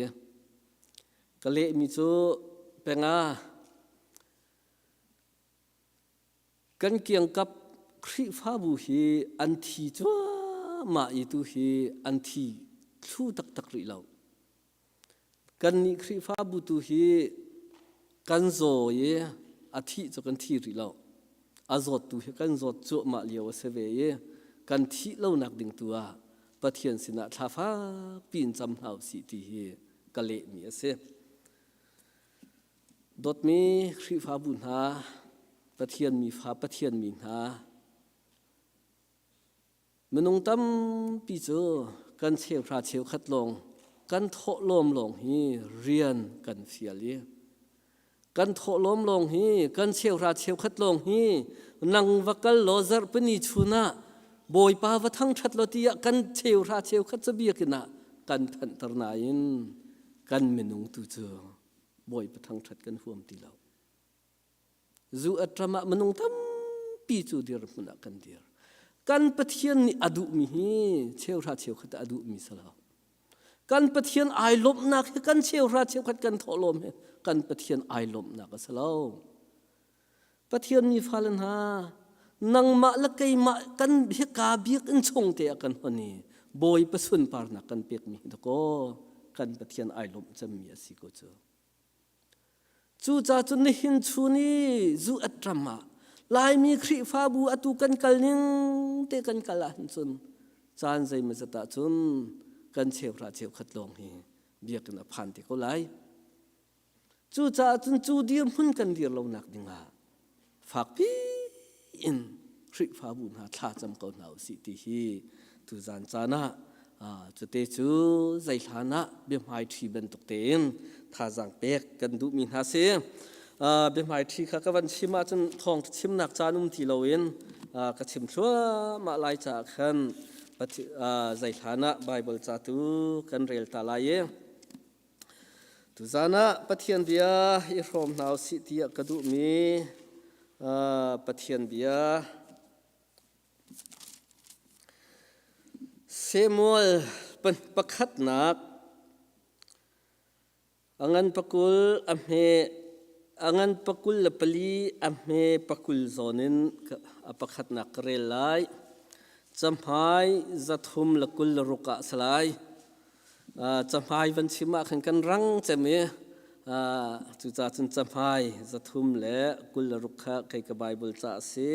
Ka lehmi cu penga Kan kiangkap Khrihfabu hi an thi cuahmah i tu hi an thi thlu taktak rih lo. Kannih Khrihfabu tu hi kan zaw i a thih cu kan thi rih lo. A zawt tu hi kan zawt cuahmah lio a si ve i kan thih lonak ding tu ah Pathian sinah thla fakpi in cam hna usih ti hi ka lehmi a si. Dawtmi Khrihfabu hna, Pathian mifa Pathian mi hna, Minung tampi cu kan cheuhra cheukhat lawng kan thawhlawm lawng hi rian kan fial i kan thawhlawm lawng hi kan cheuhra cheukhat lawng hi nang va kal law zarhpini chun ah Bawipa va thangṭhat law tiah kan cheuhra cheukhat cu biakinn ah kan phanhter nain kan minung tu cu Bawipa thangṭhat kan huam ti lo. Zu at ram ah minung tampi cu dirhmun ah kan dir. Kan Pathian nih a duhmi hi cheuhra cheukhat a duhmi si lo. Kan Pathian ai lawmhnak hi kan cheuhra cheukhat kan thawhlawm hi kan Pathian ai lawmhnak a si lo. Pathian mi fale hna nangmah le keimah kan hika biakinn chung te ah kan hon i Bawipa sunparnak kan pekmi hi dakaw kan Pathian ai lawmh cemmi a si ko cu. Cucaah cun nihin chun i zu at ram ah Laimi Khrihfabu atu kan kal ning te kan kal ahhin cun caan zeimawzat ah cun kan cheuhra cheukhat lawng hi biakinn a phan te ko lai. Cucaah cun cu dirhmun kan dir lonak dingah fakpi in Khrihfabu hna thla cam ko hna usih ti hi tuzan caan ah cute cu zei hlan ah biahmai ṭhi bantuk tein thazaang pek kan duhmi hna si. Biahmai ṭhi kha ka van chim ahcun thawng chimnak caan um ti loin ka chim thluahmah lai caah khan zei hlan ah Baibal ca tu kan rel ta lai i Tuzaan ah Pathian bia i hrawm hna usih tiah ka duhmi Pathian bia Samuel pakhatnak a ngan pakul a hme a ngan pakul le pali a hme pakul zawn in a pakhatnak ka rel lai. Cahmai 300 le 26 ah si lai. Cahmai van chim ah khan kan rang cem i cucaah cun cahmai 326 kha kei ka Bible ca a si.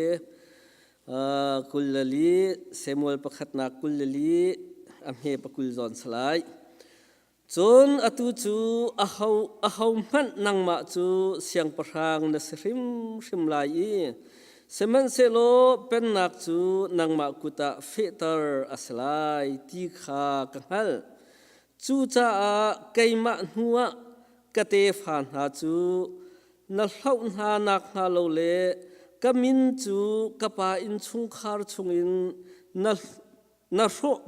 24 Samuel pakhatnak 24 a hme pakul zawn si lai. Cun atu cu aho ahohmanh nangmah cu siangpahrang na si hrimhrim lai i sihmanhsehlaw pennak cu nangmah kut ah fehter a si lai ti kha ka hngalh. Cucaah keimah hnuah ka tefa hna cu na hloh hna nakhnga lo le ka min cu ka pa innchungkhar chungin na na hrawh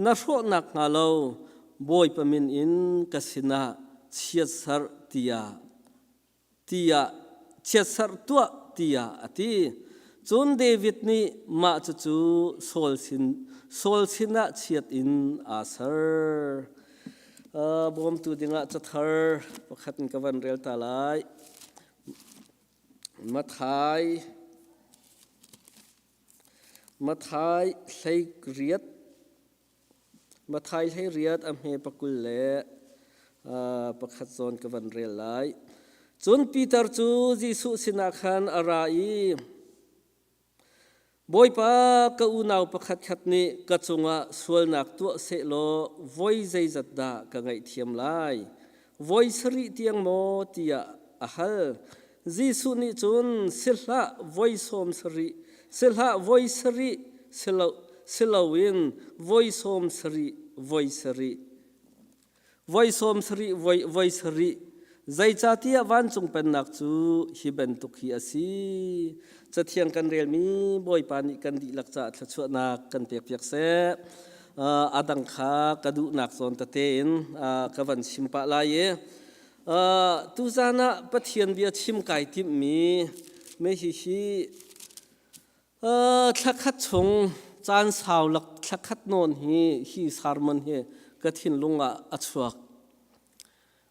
na hrawh nakhnga lo Bawipa min in ka sinah chiatserh tiah tiah chiatserh tuah tiah a ti. Cun David nih mah cucu Saul sin Saul sinah chiat in aa ser. Uh, bawmtu dingah cathar pakhat in ka van rel ta lai. Mathai Matthai 18 Matthai 18 a hme pakul le pakhat zawn ka van rel lai. Cun Peter cu Jesuh sinah khan a ra i Bawipa ka unau pakhatkhat nih ka cungah sualnak tuah sehlaw voi zeizat dah ka ngaihthiam lai? Voi sarih tiang maw tiah a hal. Jesuh nih cun si hlah voi sawm sarih, si hlah voi sarih si lo, si loin voi sawm sarih, voi sarih, voi sawm sarih, voi, voi sarih, zeicahtiah vancung pennak cu hi bantuk hi a si. Cathiang kan relmi Bawipa nih kan dihlak caah thluachuahnak kan pekpiak seh. A dang kha ka duhnak zawn tete in ka van chim pah lai i tuzan ah Pathian bia chim kai timhmi me hihi thlakhat chung caan sau lak thlakhat nawn hi hi sermon hi ka thinlung ah a chuak.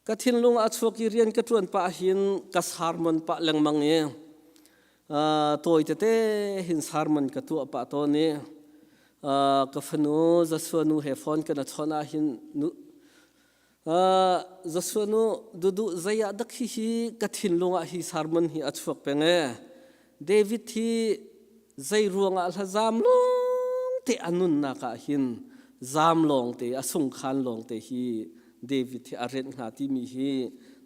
Ka thinlung ah a chuak i rian ka ṭuan pah hin ka sermon pah lengmang i tawi tete hin sermon ka tuah pah tawn i ka fanu Joshua nu he phone kan a chawnh ah hin nu. Joshua nu dudu zei ah dak hi hi ka thinlung ah hi sermon hi a chuak peng e. David hi zei ruangah hla zam lawng te a nunnak ah hin zam lawng te a sungkhan lawng te hi David hi a renh hnga timi hi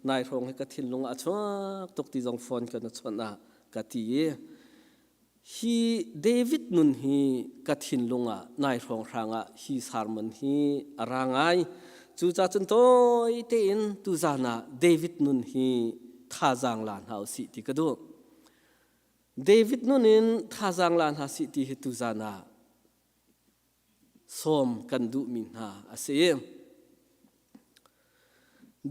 nai hrawng hi ka thinlung ah a chuak tuk ti zong phone kan a chawnh ah ka ti i hi David nun hi ka thinlung ah nai hrawng hrang ah hi sermon hi a ra ngai. Cucaah cun tawi tein tuzan ah David nun hi thazaang la hna usih ti ka duh. David nun in thazaang la hna sih ti hi tuzan ah sawm kan duhmi hna a si.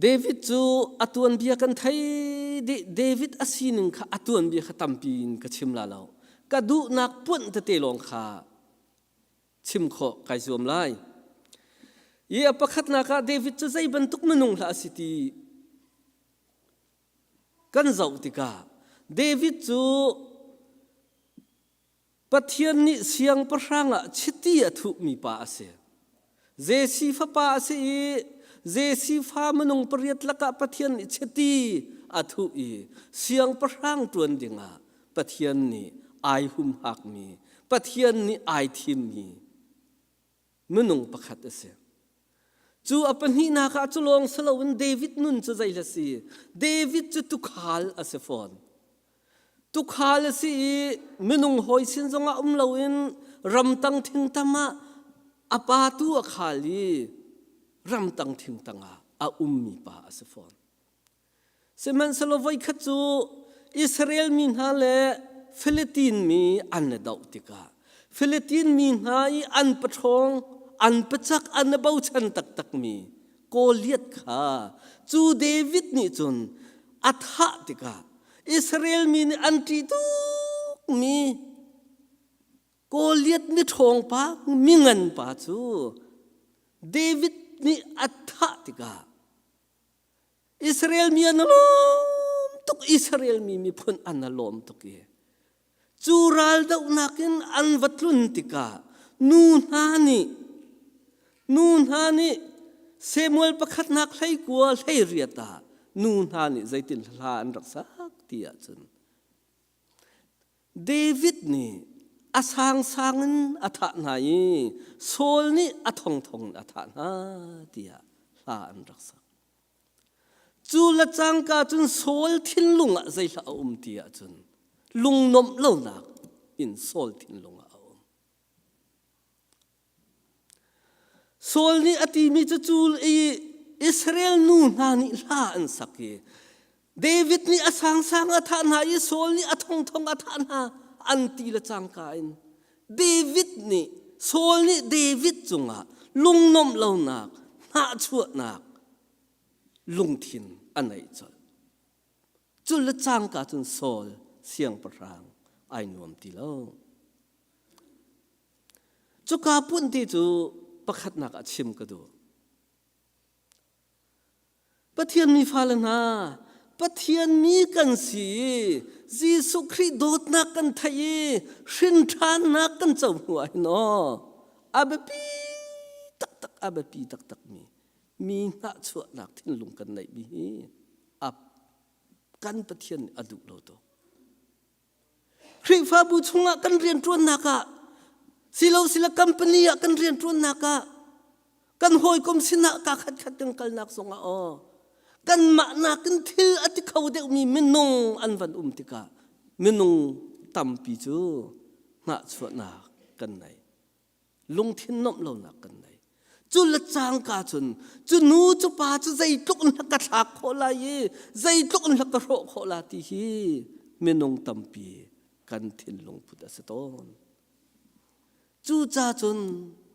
David cu a tuanbia kan thei dih. David a sining kha a tuanbia kha tampi in ka chim la lo. Ka duhnak puanh tete lawng kha chim khawh kai zuam lai. I a pakhatnak ah David cu zei bantuk minung hlah a si ti kan zoh tikah David cu Pathian nih siangpahrang ah chiti a thuhmi pa a si. Jesse fapa a si i Jesse fa minung pariat lakah Pathian nih chiti a thuh i siangpahrang ṭuan dingah Pathian nih ai humhakmi, Pathian nih ai thimmi minung pakhat a si. Cu a pahnihnak ah cu lawng si loin David nun cu zei si? David cu tukhal a si fawn. Tukhal a si i minung hawi sin zongah um loin ramtang thingtam ah a pa tu a khal i ramtang thingtang ah a ummi pa a si fawn. Sihmanhsehlaw voikhat cu Israel mi hna le Philitin mi an i doh tikah Philitin mi hna i an paṭhawng, an pacak, an i bochan taktakmi Goliath kha cu David nih cun a thah tikah Israel mi nih an ṭih tukmi Goliath miṭhawng pa, mingan pa cu David nih a thah tikah Israel mi an lawm tuk Israel mi miphun an lawm tuk i cu raldohnak in an va tlun tikah nu hna nih nu hna nih Samuel pakhatnak hleikua hleiriat ah nu hna nih zeitin hla an rak sak ti ahcun David nih a sangsang in a thah hna i Saul nih a thongthong in a thah hna tiah hla an rak sak. Cu le cangka cun Saul thinlung ah zeihlah a um ti ahcun lungnuamh lonak in Saul thinlung ah a um. Saul nih a timi cu cu i Israel nu hna nih hla an sak i David nih a sangsang a thah hna i Saul nih a thongthong a thah hna an ti le cangka in David nih Saul nih David cungah lungnuamh lonak hnahchuahnak lungthin a neih colh. Cu le cangka cun Saul siangpahrang ai nuam ti lo. Cuka punti cu pakhatnak ah chim ka duh. Pathian mi fale hna, Pathian mi kan si i Jesuh Khrih dawtnak kan theih i hrin ṭhannak kan co hnu ah hin aw a biapi taktak a biapi taktak mi mi hnahchuahnak thinlung kan neihmi hi a kan Pathian nih a duh lo tuk. Khrihfabu chungah kan rianṭuannak ah silo sila company ah kan rianṭuannak ah kan hawikom sinah ka khatkhat kan kalnak zongah aw kanmah nakin thil a ti kho deuhmi minung an van um tikah minung tampi cu hnahchuahnak kan nei. Lungthin nuamh lonak kan nei. Cu le cangka cun cu nu cu pa cu zeitluk in ka thlak khawh lai i zeitluk in ka hrawh khawh la ti hi minung tampi kan thinlung put a si tawn. Cuca cun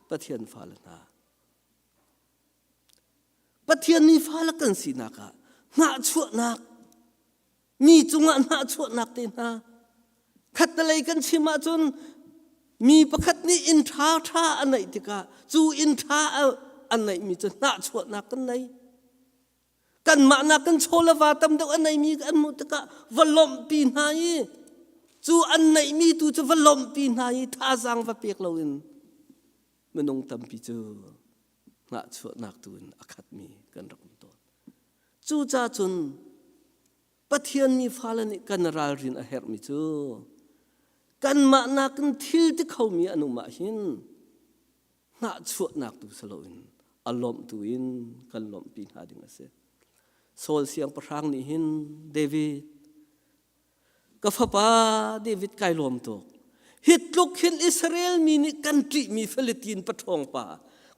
Pathian fale hna Pathian mi fale kan sinak ah hnahchuahnak mi cungah hnahchuahnak te hna khattelei kan chim ahcun mi pakhat nih inn ṭha ṭha a neih tikah cu inn ṭha a neihmi cu hnahchuahnak kan nei kanmah nak kan chaw le va tam deuh a neimi an hmuh tikah va lawmhpi hna i cu an neihmi tu cu va lawmhpi hna i thazaang va pek loin minung tampi cu. Hnahchuahnak tu in a khatmi kan rak um tawn. Cucaah cun Pathian mi fale nih kan ralrin a herhmi cu kanmah nakin thil ti khomi an um ahhin hnahchuahnak tu si loin a lawmh tu in kan lawmhpi hna ding a si. Saul siangpahrang nih hin David ka fapa David kai lawm tuk. Hi tluk hin Israel mi nih kan ṭihmi Philitin paṭhawng pa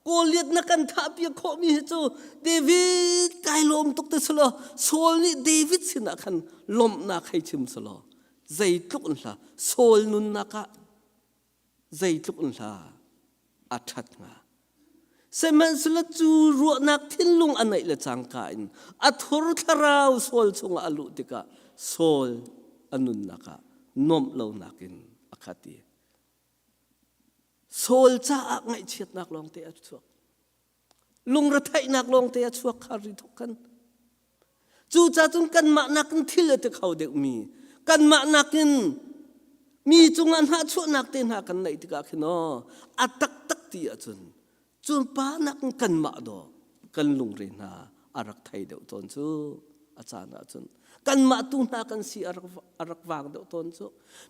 Goliath na kan thahpiak khawhmi hi cu David kai lawm tuk te selaw Saul nih David sinah khan lawmhnak hei chim selaw zeitluk in hla Saul nunnak ah zeitluk in hla a ṭhat hnga. Sihmanhsehlaw cu ruahnak thinlung a neih le cangka in a thur thlarau Saul chungah a luh tikah Saul a nunnak ah nuamh lonak in a khat i Saul caah ngaihchiatnak lawngte a chuak. Lungretheihnak lawngte a chuak kha ri thok khan. Cucaah cun kanmah nakin thil a ti kho deuhmi, kanmah nakin mi cungah hnahchuahnak te hna kan neih tikah khin aw a taktak ti ahcun cun pa nakin kanmah dawh kan lungre hna a rak thei deuh tawn cu a caan ahcun kanmah tu hna kan si a rak a rak vang deuh tawn cu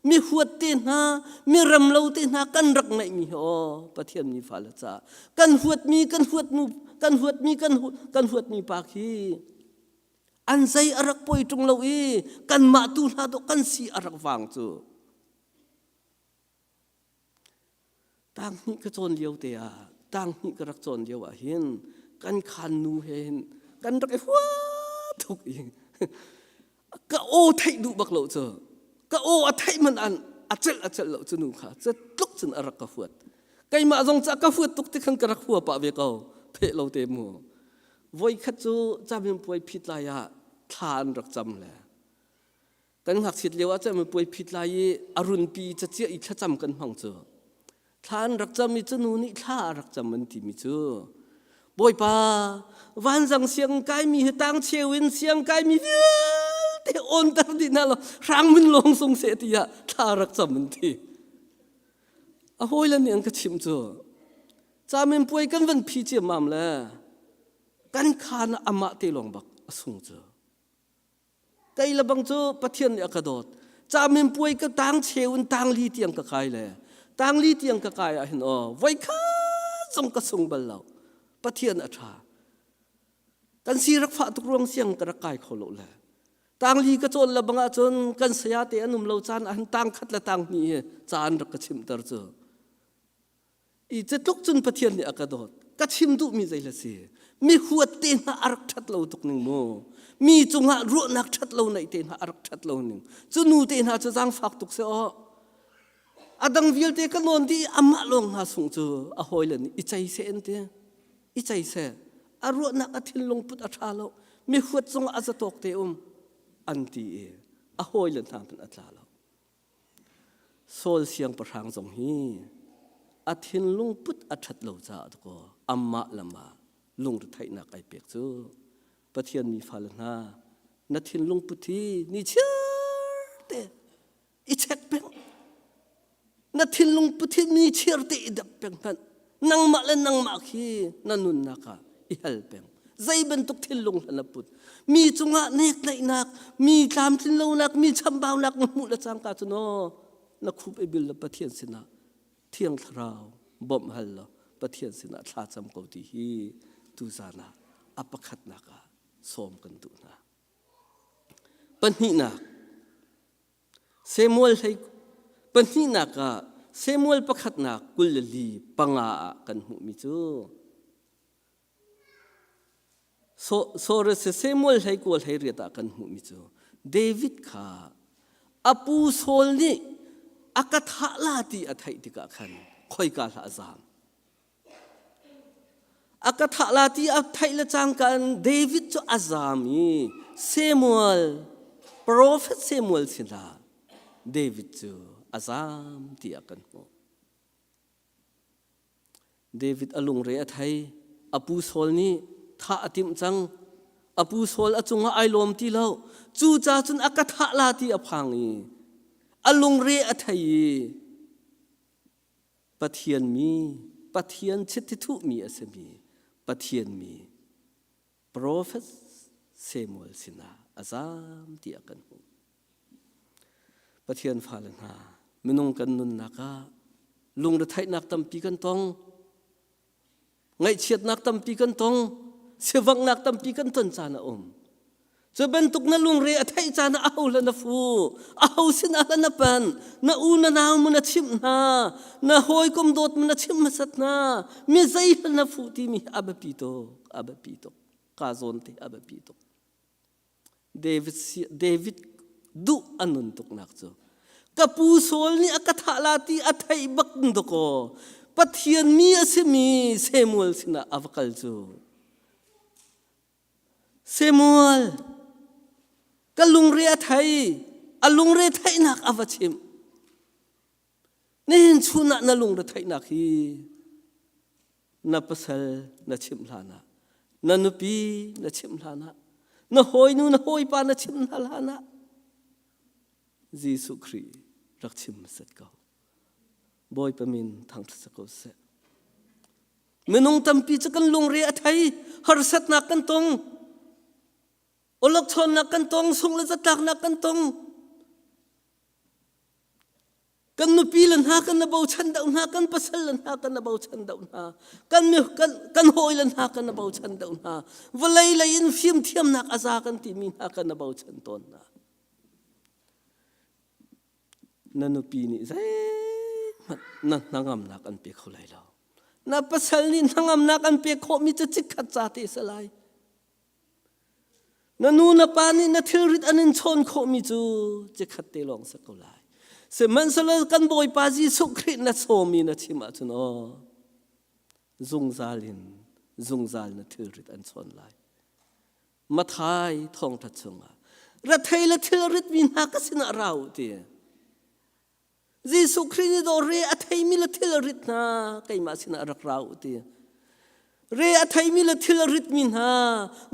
mi huat te hna mi rem lo te hna kan rak ngeihmi hi aw Pathian mi fale ca kan huatmi kan huatnu kan huatmi kan kan huatmi pa khi an zei a rak poi ṭung lo i kanmah tu hna dawh kan si a rak vang cu Tang hnih ka cawn lio te ah tang hnih ka rak cawn lio ah hin kan khan nu he hin kan rak i hua tuk i ka aw theih duh bak lo cu ka aw a theih man an a celh a celh lo cu nu kha cu tluk cun a rak ka huat keimah zong ca ka huat tuk ti khan ka rak hua pah ve ko pheh lo te mu voi khat cu caminpuai phit lai ah thla an rak cam le Kan ngakchiat lio ah cun puai phit lai i a runpi caciah i thlacam kan hmang cu. Thla an rak cam i cu nu nih thla a rak cam an timi cu Bawipa vanzang siang kaimi hi tang cheu in siang kaimi vialte awnter dih hna law hrangmin lawng sung seh tiah thla rak cam an ti. A hawile nih an ka chimh cu camin puai kan van phi ciammam le kan khaan ah amah te lawng bak a sung cu. Kei le bang cu Pathian nih a ka dawt. Caminpuai ka tang cheu in tang li tiang ka kai le tang li tiang ka kai ah hin aw voi khat zong ka sung bal lo. Pathian a ṭha. Kan si rak fah tuk ruang siang ka rak kai kho lo le. Tang li ka cawn le bang ahcun kan saya te an um lo caan ah hin tang khat le tang hnih hi caan rak ka chimter cu. I catluk cun Pathian nih a ka dawt. Ka chim duhmi zei le si? Mi huat te hna a rak ṭhat lo tuk ning mu. Mi cungah ruahnak ṭhat lo neih te hna a rak ṭhat lo ning. Cu nu te hna cu zaangfak tuk seh aw. A dang vialte ka nawn dih amah lawng hna sung cu a hawile nih i cei seh an ti. I cei seh. A ruahnak a thinlung put a ṭha lo. Mi huat zongah a zatawk te um an ti i a hawile hna hmanh a tla lo. Saul siangpahrang zong hi a thinlung put a ṭhat lo caah dakaw amah le mah lungretheihnak ai pek cu Pathian mi fale hna na thinlung put hi ni chiar te i check peng na thinlung put hi ni chiar te i dap peng hmanh nangmah le nangmah khi na nunnak ah i hal peng zei bantuk thinlung hlan a put mi cungah nektlaihnak mi tlamtlin lonak mi chambaunak na hmuh le cangka cu no na khup i bil le Pathian sinah thiang thlarau bawmh hal law Pathian sinah thla cam ko ti hi tuzan ah a pakhatnak ah sawm kan duh hna pahnihnak Samuel hlei pahnihnak ah Samuel pakhatnak 25 ah kan hmuhmi cu Samuel hlei kual hlei riat ah kan hmuhmi cu David kha a pu Saul nih a ka thah la ti a theih tikah khan khoika hlah a zaam. A ka thah la ti a theih le cangka in David cu a zaam i Samuel, profet Samuel sinah David cu a zaam tiah kan hmuh. David a lungre a thei. A pu Saul nih thah a timh cang. A pu Saul a cungah ai lawm ti lo. Cucaah cun a ka thah la ti a phang i a lungre a thei i Pathian mi, Pathian chittithuhmi a simi. Pathian mi profet Samuel sinah a zaam tiah kan hmuh. Pathian fale hna, minung kan nunnak ah lungretheihnak tampi kan tong. Ngaihchiatnak tampi kan tong. Sivanghnak tampi kan ton caan a um. Cu bantuk na lungre a theih caan ah aho hla na fu, aho sin ah hla na pan, na u na nau mu na chimh hna, na hawikom dawt mu na chimh hmasat hna, mi zei hla na fuh timi a biapi tuk, a biapi tuk. Ka zawn te a biapi tuk. David, David duh a nun tuknak cu ka pu Saul nih a ka thah la ti a theih bak dakaw Pathian mi a simi Samuel sinah a va kal cu Samuel ka lungre a thei a lungre theihnak a va chimh nihin chun ah na lungre theihnak hi na pasal na chimh hlan ah na nupi na chimh hlan ah na hawinu na hawipa na chimh hna hlan ah Jesuh Khrih rak chim hmasat ko Bawipa min thangṭhat ko seh Minung tampi cu kan lungre a thei, harsatnak kan tong, awlokchawnnak kan tong, sungh le zatlaknak kan tong. Kan nupi le hna kan na bochan deuh hna, kan pasal le hna kan na bochan deuh hna, kan, kan, kan hawi le hna kan na bochan deuh hna. Vawlei lei in fimthiamnak a za kan timi hna kan na bochan tawn hna. Na nupi nih zeihmanh na hnangamnak an pe kho lai lo. Na pasal nih hnangamnak an pek khawhmi cu chikkhat ca te si lai. Na nu na pa nih na thilrit an in chawn khawhmi cu chikkhat te lawng si ko lai. Sihmanhsehlaw kan Bawipa Jesuh Khrih na sawmi na chim ahcun aw zungzal in zungzal na thilrit an chawn lai. Mathai thawngṭha chungah rethei le thilrit mi hna ka sinah ra u ti. Jesuh Khrih nih dawh re a theimi le thil a rit hna keimah sinah rak ra u ti. Re a theimi le thil a ritmi hna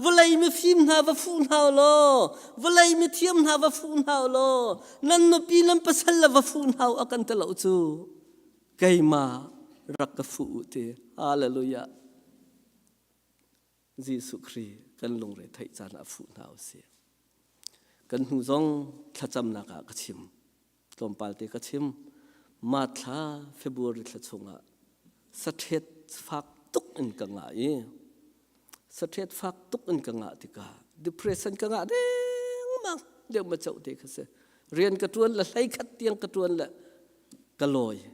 vawlei mifim hna va fuh hna u law vawlei mithiam hna va fuh hna u law nan nupi nan pasal le va fuh hna u a kan ti lo cu keimah rak ka fuh u ti. Hallelujah. Jesuh Khrih kan lungre theih caan ah fuh hna u sih. Kan hnu zong thlacamnak ah ka chim. Tlawmpal te ka chim. Ma thla February thla chungah sathet fak tuk in ka ngah i sathet fak tuk in ka ngah tikah depression ka ngah dengmang deuh ma chau te kha si rian ka tuan le hlei khat tiang ka tuan le ka lawi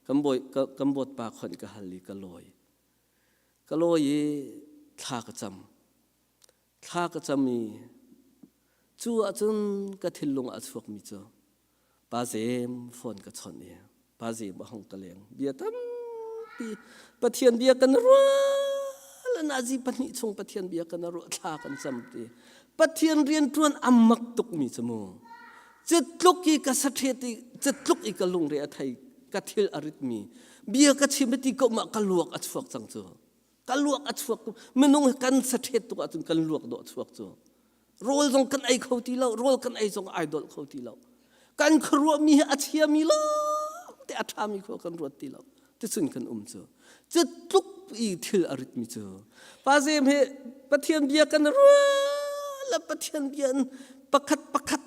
kan bawi kan bawt pa khon ka hal i ka lawi Ka lawi i thla ka cam. Thla ka cam i cu ahcun ka thinlung ah a chuakmi cu Pa Zem phone ka chawnh i Pa Zem a hung ka leng. Bia tampi Pathian bia kan ruah le nazi pahnih chung Pathian bia kan ruah thla kan cam ti. Pathian rianṭuan a mak tukmi cu mu. Citluk i ka saṭhet i citluk i ka lungre a thei ka thil a ritmi bia ka chim ti ko ma ka luak a chuak cang cu ka luak a chuak minung kan saṭhet tuk ahcun kan luak dawh chuak cu rawl zong kan ei kho ti lo rawl kan ei zong ai dolh kho ti lo kan khuaruahmi hi a chiami lawng te a ṭhami khua kan ruat ti lo ticun kan um cu cu tluk i thil a ritmi cu pa zem he Pathian bia kan ruah le Pathian bia in pakhat pakhat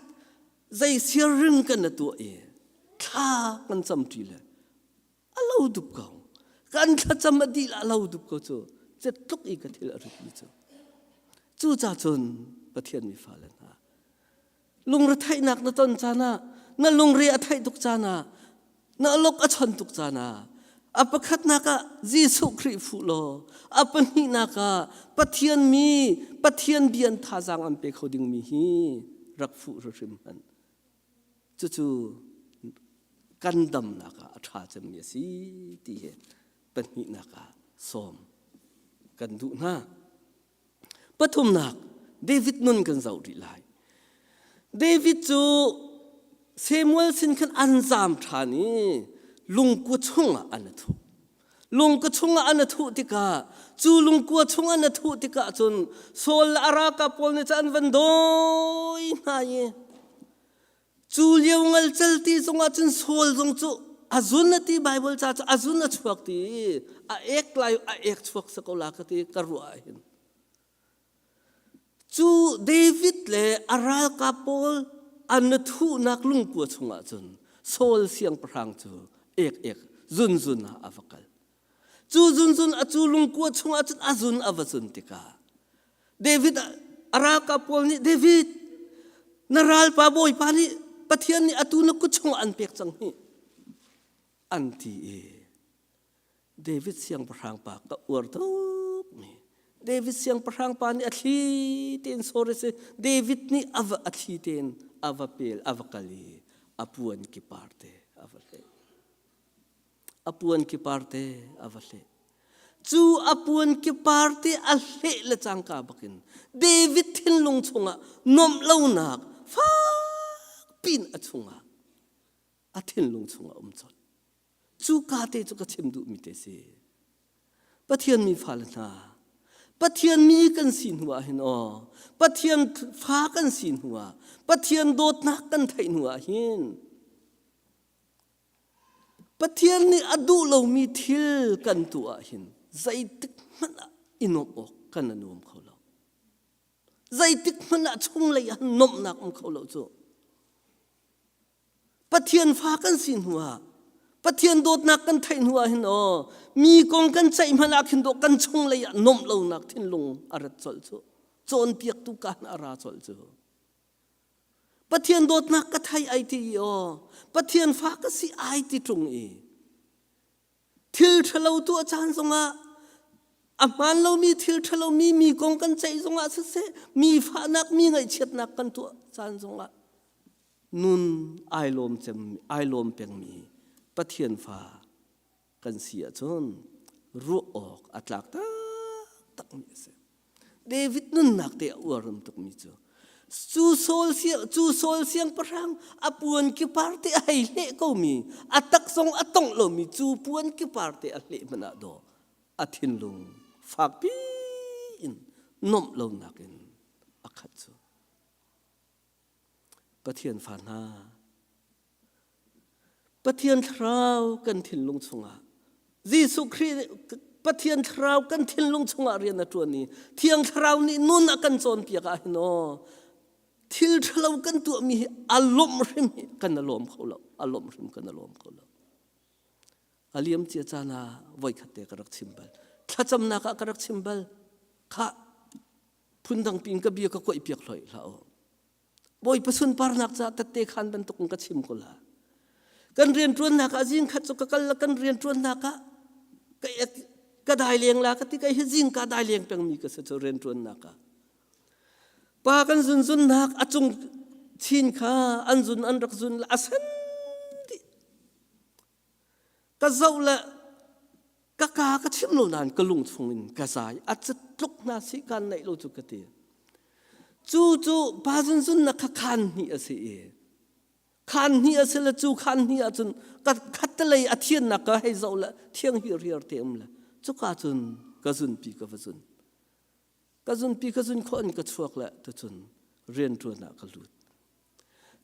zei siaring kan na tuah i thla kan cam ṭi le a lo dup ko kan thlacam a dih la lo dup ko cu tluk i ka thil a ritmi cu cuca cun Pathian mi fale hna lungretheihnak na ton caan ah na lungre a theih tuk caan ah na lok a chon tuk caan ah a pakhatnak ah Jesuh Khrih fuh law a pahnihnak ah Pathian mi Pathian bia an thazaang an pe kho dingmi hi rak fuh hrim hmanh cucu kan damnak ah a ṭha cemmi a si ti hi pahnihnak ah sawm kan duh hna. Pathumnak, David nun kan zoh rih lai. David cu Samuel sin khan an zaam ṭhan i lungkua chungah an a thuh. Lungkua chungah an a thuh tikah cu lungkua chung an a thuh tikah cun Saul le a ralkap pawl nih cun an van dawi hna i cu lio ngalcal ti zongah cun Saul zong cu. A zun a ti Bible ca cu a zun a chuak ti a ek lai a ek chuak sa ko la ka ti ka ruah ah hin. Cu David le a ralkap pawl an thuhnak lungkua chungah cun Saul siangpahrang cu ek ek zunzun ah a va kal. Cu zunzun a cu lungkua chungah cun a zun a va zun tikah David a ralkap pawl nih David na ralpa bawipa nih Pathian nih atu na kut chungah an pek cang hi an ti i David siangpahrang pa ka uar tuk mi David siangpahrang pa nih a thli tein sorry si David nih a va a thli tein a va pel a va kal i a puan ki par te a va hleh a puan ki parte a va hleh. Cu a puan ki parte a hleh le cangka bakin David thinlung chungah nuamh lonak fakpin a chungah a thinlung chungah um colh. Cu ka te cu ka chim duhmi te si. Pathian mi fale hna, Pathian mi kan si hnu ah hin aw, Pathian fa kan si hnu ah, Pathian dawtnak kan theih hnu ah hin Pathian nih a duh lomi thil kan tuah ahhin zeitik hmanh ah i nuamh awk kan i nuam kho lo. Zeitik hmanh ah chunglei ah nuamhnak um kho lo cu. Pathian fa kan si hnu ah Pathian dawtnak kan theih hnu ah hin aw mi kong kan ceih hmanh ah khin dawh kan chunglei ah nuamh lonak thinlung a rat colh cu. Cawnpiaktu kaan a ra colh cu. Pathian dawtnak ka thei ai ti i aw Pathian fa ka si ai ti ṭung i thil ṭhalo tuah caan zongah a hmaan lomi thil ṭhalomi mi kong kan ceih zongah siseh mi fahnak mi ngaihchiatnak kan tuah caan zongah nun ai lawm cem ai lawm pengmi Pathian fa kan si ahcun ruah awk a tlak taktakmi a si. David nunnak te a uaram tukmi cu cu Saul cu Saul siangpahrang a puan ki par te a hei hleh komi a tak zong a tongh lomi cu puan ki par te a hleh hmanh ah daw a thinlung fakpi in nuamh lonak in a khat cu Pathian fa hna Pathian thlarau kan thinlung chungah Jesuh Khrih Pathian thlarau kan thinlung chungah rian a ṭuan i Thiang Thlarau nih nun a kan cawnpiak ah hin aw thil ṭhalo kan tuahmi hi a lawmh hrim hi kan a lawm kho lo a lawmh hrim kan a lawm kho lo a liam cia caan ah voikhat te ka rak chim bal thlacamnak ah ka rak chim bal khah phundang piin ka bia ka koih piak hloi hlah u Bawipa sunparnak caah tette khan bantuk in ka chim ko la. Kan rianṭuannak ah zing khat cu ka kal la kan rianṭuannak ah ka ka dai leng la ka ti kai hi zing ka dai leng pengmi ka si cu rianṭuannak ah. Pa kan zunzunnak a cung chin kha an zun an rak zun la a sen dih. Ka zoh le ka ka ka chim lo nain ka lung chung in ka zai a tluk hna si kan neih lo cu ka ti cu cu pa zunzun na kha khan hnih a si i khan hnih a si le cu khan hnih ahcun ka khattelei a thiannak ka hei zoh le thiang hi riar te um le cuka cun ka zunpi ka va zun ka zunpi ka zun khawh in ka chuak le tucun rianṭuan ah ka lut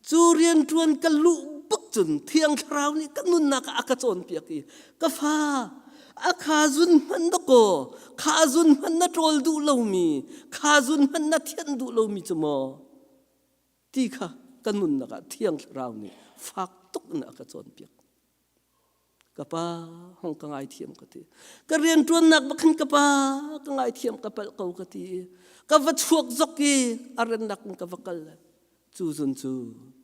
Cu rianṭuan ka luh bak cun Thiang Thlarau nih ka nunnak ah a ka cawnpiak i ka fa a kha zun hmanh dakaw kha zun hmanh na ṭawl duh lomi kha zun hmanh na thianh duh lomi cu maw ti kha ka nunnak ah Thiang Thlarau nih fak tuk in a ka cawnpiak. Ka pa hong ka ngaithiam ka ti. Ka rianṭuannak bak khin ka pa ka ngaithiam ka palh ko ka ti i ka va chuak zok i a rennak in ka va kal le cu zun cu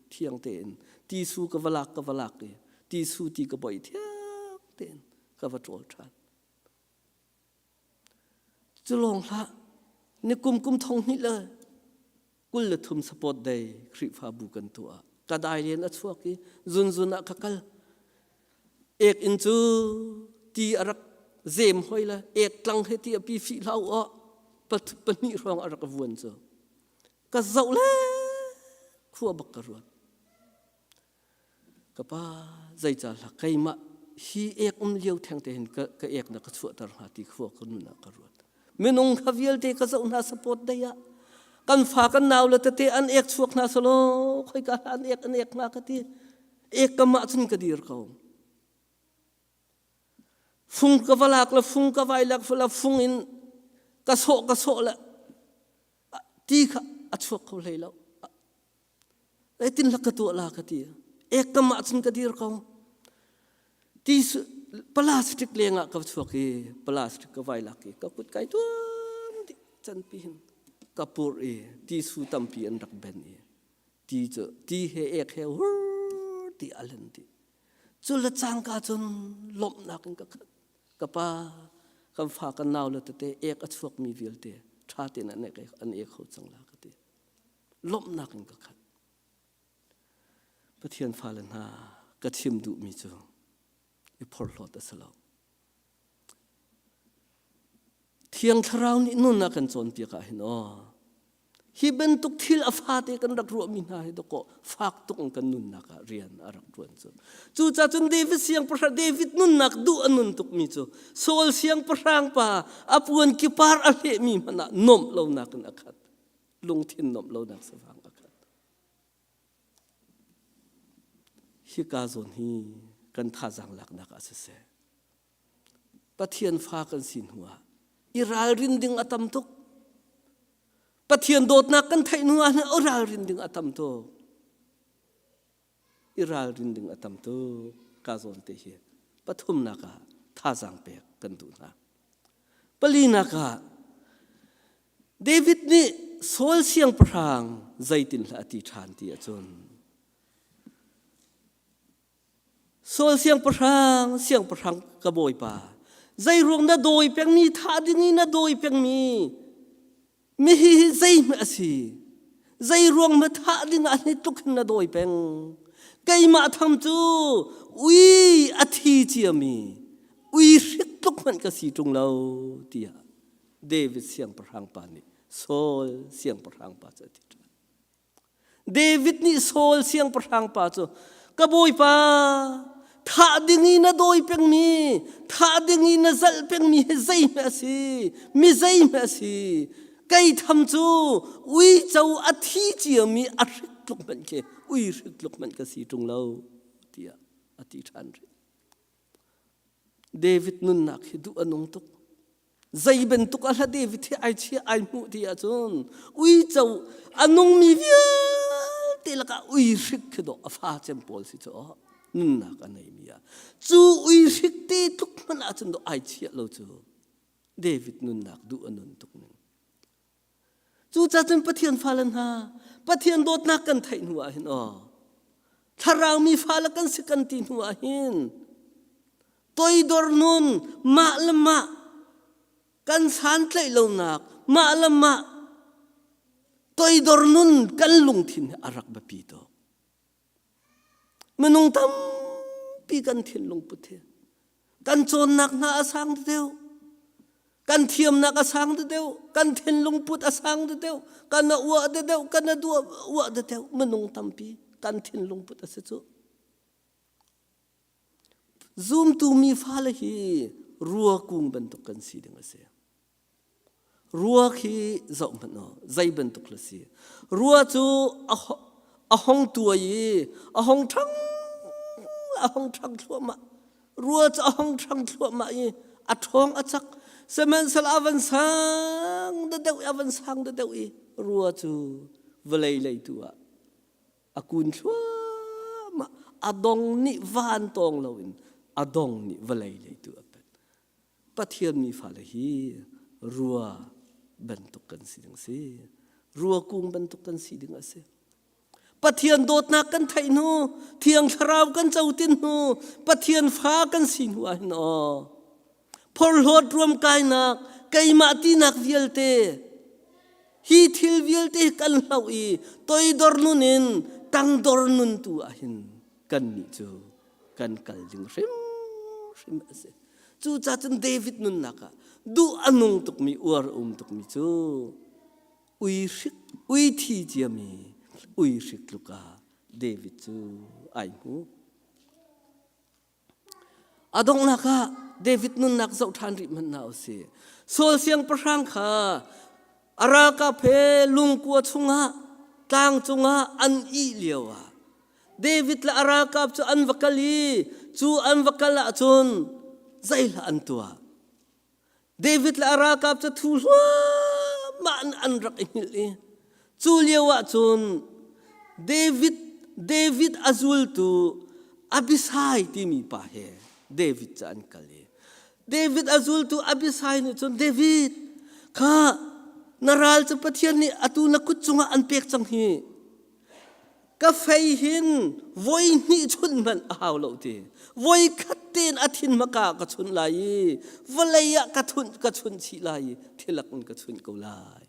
thiang tein tisu ka va lak ka va lak i tisu ti ka boih thiang tein ka va ṭawl ṭhan. Cu lawng hlah, ni kum kum thong hnih le 23 support day Khrihfabu kan tuah. Ka dai len a chuak i zunzun ah ka kal. Ek in cu ti a rak zem hoi le ek tlang he ti a pi fih hlau aw pahnih hrawng a rak vuan cu. Ka zoh le khua bak ka ruat. Ka pa zeicah hlah keimah hi ek um lio theng te hin ka, ka ek na ka chuahter hnga ti khua ka nun ah ka ruat. Minung kha vialte ka zoh hna support dei ah kan fa kan nau le tete an ek chuak hna selaw khoika hla an ek an ek hna ka ti ek ka mah cun ka dir ko. Fung ka va lak le fung ka vai lak la fung in ka sawh ka sawh le ti kha a chuak kho hlei lo. Zeitin la ka tuah la ka ti. Ek kam ah cun ka dir ko. Ti plastic leng ah ka chuak i plastic ka vai lak i ka kut kai tuam dih canpi hin ka pur i ti su tampi an rak ben i ti cu ti he ek he hur ti a len dih. Cu le cangka cun lawmhnak in ka khat. Ka pa kan fa kan nau le tete ek a chuakmi vialte ṭha tein an ek an ek kho cang la ka ti. Lawmhnak in ka khat. Pathian fale hna ka chim duhmi cu i phorhlawt a si lo. Thiang Thlarau nih nun a kan cawnpiak ah hin aw hi bantuk thil a fate kan rak ruahmi hna hi dawkaw fak tuk in kan nunnak ah rian a rak ṭuan cu. Cucaah cun David siangpahrang David nunnak duh a nun tukmi cu Saul siangpahrang pa a puan kipar a hlehmi hmanh ah nuamh lonak in a khat. Lungthin nuamh lonak safang a khat. Hika zawn hi kan thazaang laknak ah siseh Pathian fa kan si hnuah i ralrin ding a tam tuk. Pathian dawtnak kan theih hnuah i ralrin ding a tam tuk. I ralrin ding a tam tuk. Ka zawn te hi pathumnak ah thazaang pek kan duh hna. Palinak ah David nih Saul siangpahrang zeitin hlah a ti ṭhan ti ahcun Saul siangpahrang, siangpahrang ka bawipa, zeiruang na dawi pengmi thah ding i na dawi pengmi mi hi hi zeihmanh a si? Zeiruang ma thah ding ah hi tluk hin na dawi peng? Keimah tham cu ui a thi ciami, ui hrik tluk hmanh ka si ṭung lo, tiah David siangpahrang pa nih Saul siangpahrang pa cu a ti ṭhan. David nih Saul siangpahrang pa cu ka bawipa thah ding i na dawi pengmi thah ding i na zalh pengmi hi zeihmeh a si mi zeihmeh a si kei tham cu uico a thi ciami a hrik tluk hmanh khi ui hrik tluk hmanh ka si ṭung lo tiah a ti ṭhan rih David nunnak hi duh a nung tuk. Zei bantuk a hla David hi ai chia ai hmuh ti ahcun uico a nungmi vialte lakah ui hrik khi dawh a fa cem pawl si cu nunnak a neimi ah cu ui hrik te tluk hmanh ahcun dawh ai chiah lo cu David nunnak duh a nun tuk ning. Cucaah cun Pathian fale hna, Pathian dawtnak kan theih hnu ah hin aw, thlarau mi fale kan si kan ti hnu ah hin toidor nun mah le mah kan santlaih lonak mah le mah toidor nun kan lungthin hi a rak biapi tuk. Minung tampi kan thinlung put hi kan cawnnak hna a sang deuh kan thiamnak a sang deuh kan thinlung put a sang deuh kan a uah deuh kan a duah uah deuh minung tampi kan thinlung put a si cu zumtu mi fale hi rua kung bantuk kan si ding a si Rua khi zoh hmanh aw, zei bantuk la si. Rua cu a hong tuai i a hong ṭhang a hong ṭhang thluahmah. Rua cu a hong ṭhang thluahmah i a ṭhawng a cak. Sihmanhsehlaw a van sang deuh i a van sang deuh i rua cu vawlei lei tu ah a kun thluahmah. A dong nih van tawng loin a dong nih vawlei lei tu a pet. Pathian mi fale hi rua bantuk kan si ding si. Rua kung bantuk kan si ding a si. Pathian dawtnak kan theih hnu, Thiang Thlarau kan cotin hnu, Pathian fa kan si hnu ah hin aw. Phorhlawt ruamkainak, keimah tinak vialte, hi thil vialte kan hloh i toidor nun in tangdor nun tu ah hin kan nih cu kan kal ding hrimhrim a si. Cucaah cun David nunnak ah duh a nung tukmi, uar a um tukmi cu ui hrik, ui thi ciami ui hrik tluk ah David cu ai hmu. A donghnak ah David nunnak zoh ṭhan rih hmanh hna usih. Saul siangpahrang kha a ralkap he lungkua chungah tlang cungah an ih lioah David le a ralkap cu an va kal i cu an va kal ahcun. Zeihlah an tuah? David le a ralkap cu thu hluahmah in an rak i hngilh i cu lio ah cun David David a zultu Abishai timi pa he David cu an kal i David a zultu Abishai nih cun David kha na ral cu Pathian nih atu na kut cungah an pek cang hi ka fei hin voi hnih chunh hmanh a hau lo ti voi khat tein a thin hmaka ka chunh lai i vawlei ah ka thunh ka chunh chih lai i thilak in ka chunh ko lai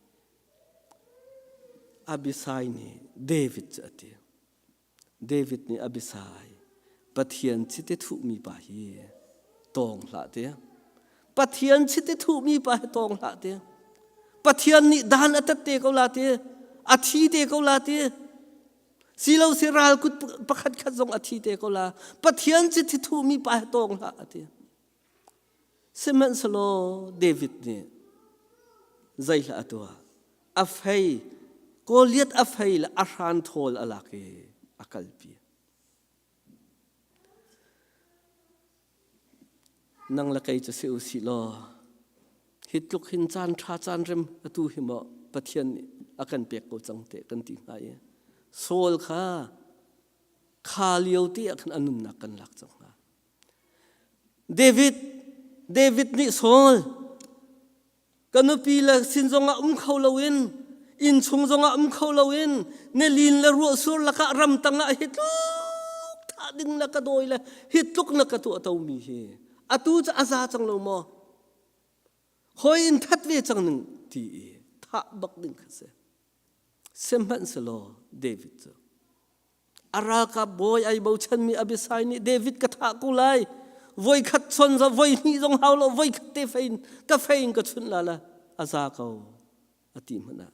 Abisai nih David cu a ti David nih Abisai Pathian chiti thuhmi pa hi tawng hlah ti Pathian chiti thuhmi pa hi tawng hlah ti Pathian nih dan a tat te ko la ti a thi te ko la ti silo si ral kut pakhat khat zong a thi te ko la Pathian chiti thuhmi pa hi tawng hlah a ti Sihmanhsehlaw David nih zeihlah a tuah a fei Goliath a fei le a hran thawl a lak i a kalpi Nang le kei cu si u sih law hi tluk hin caan ṭha caan rem atu hi maw Pathian nih a kan pek ko cang te kan ti hnga i Saul kha kha lio te ah khan a nunnak kan lak cang hnga. David David nih Saul Ka nupi le sin zongah um kho loin inn chung zongah um kho loin nilin le ruahsur lakah ramtang ah hi tluk thah ding na ka dawi le hi tluk na ka tuah tomi hi atu cu a za cang lo maw hoi in that ve cang ning ti i thah bak ding kha si sihmanhsehlaw David cu A ralkap bawi ai bochanmi Abishai nih David ka thah ko lai. Voi khat chon za voi hnih zong hau lo voi khat te fein ka fein ka chunh la la a za ko a ti hmanh ah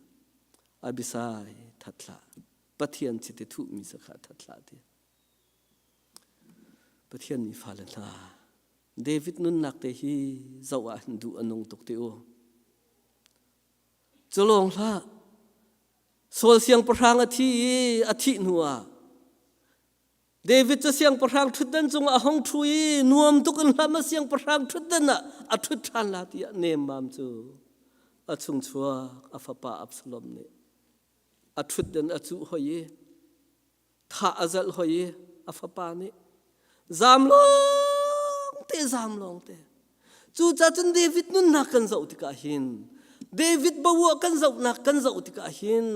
Abishai that hlah Pathian chiti thuhmi sa kha that hlah ti Pathian mi fale hna David nunnak te hi zoh ah hin duh a nung tuk ti u Cu lawng hlah Saul siangpahrang a thi i a thih hnuah David cu siangpahrang ṭhutdan cungah a hung ṭhu i nuam tuk in hlam a siangpahrang ṭhutdan ah a ṭhut ṭhan la tiah nemmam cu a chungchuak a fapa Absalom nih a ṭhutdan a cuh hoi i thah a zalh hoi i a fapa nih zam lawng te zam lawng te cucaah cun David nunnak kan zoh tikah hin David bawa kan zohnak kan zoh tikah hin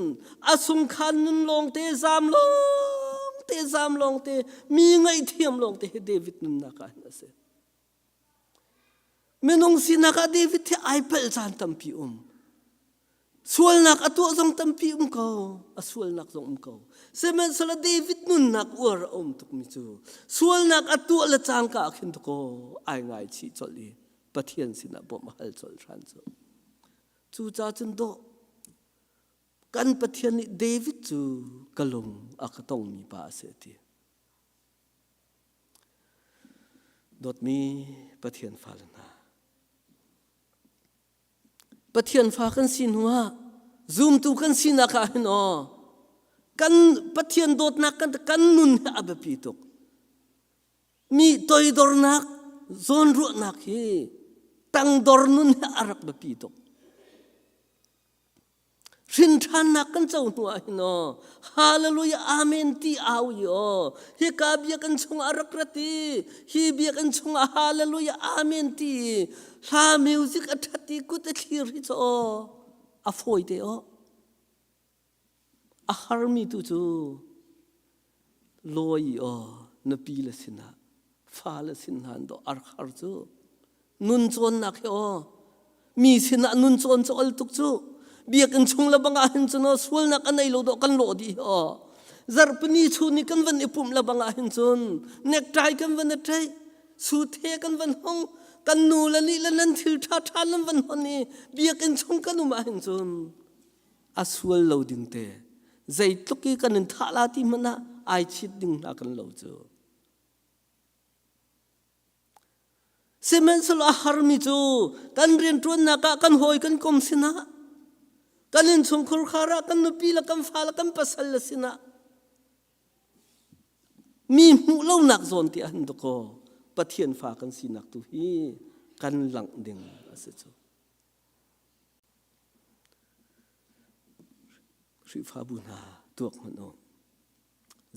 a sungkhan nun lawng te zam lawng te zam lawng te mi ngaihthiam lawng te hi David nunnak ah hin a si Minung sinak ah David hi ai palh caan tampi um. Sualnak a tuah zong tampi um ko. A sualnak zong um ko. Sihmanhsehlaw David nunnak uar a um tukmi cu sualnak a tuah le cangka ah khin ko ai ngaichih colh i Pathian sinah bawmh a hal colh hran cu. Cucaah cun dawh kan Pathian nih David cu ka lung a ka tongmi pa a si a ti. Dawtmi Pathian fale hna, Pathian fa kan si hnuah zumtu kan sinak ah hin aw kan Pathian dawtnak kan kan nun hi a biapi tuk. Mi toidornak, zawnruahnak hi tangdor nun hi a rak biapi tuk. Hrinṭhannak kan co hnu ah hin aw Hallelujah Amen ti au i aw hika biakinn chungah rak rat i hi biakinn chungah Hallelujah Amen ti i hla music a ṭhat i kut a thlir hi cu aw a fawi te aw a harmi tu cu lawi i aw nupi le sinah fale sin hna an dawh ar har cu nun cawnnak hi aw mi sinah nun cawn cu ol tuk cu biakinn chung le bangah hin cun aw sualnak a nei lo dawh kan lawh dih hi aw zarhpini chun i kan van i pumh le bangah hin cun necktie kan van i ṭaih suthe kan van hong kan nu le nih le nan thil ṭha ṭha nan van hon i biakinn chung kan um ah hin cun a sual lo ding te zeitluk i kan in thah la ti hmanh ah ai chit ding hna kan lo cu Sihmanhsehlaw a harmi cu kan rianṭuannak ah kan hawi kan kom sinah kan innchungkhar khar ah kan nupi le kan fa le kan pasal le sinah mi hmuh lonak zawn ti ah hin dakaw. Pathian fa kan sinak tu hi kan langh ding a si cu. Khrihfabu hna tuak hmanh u.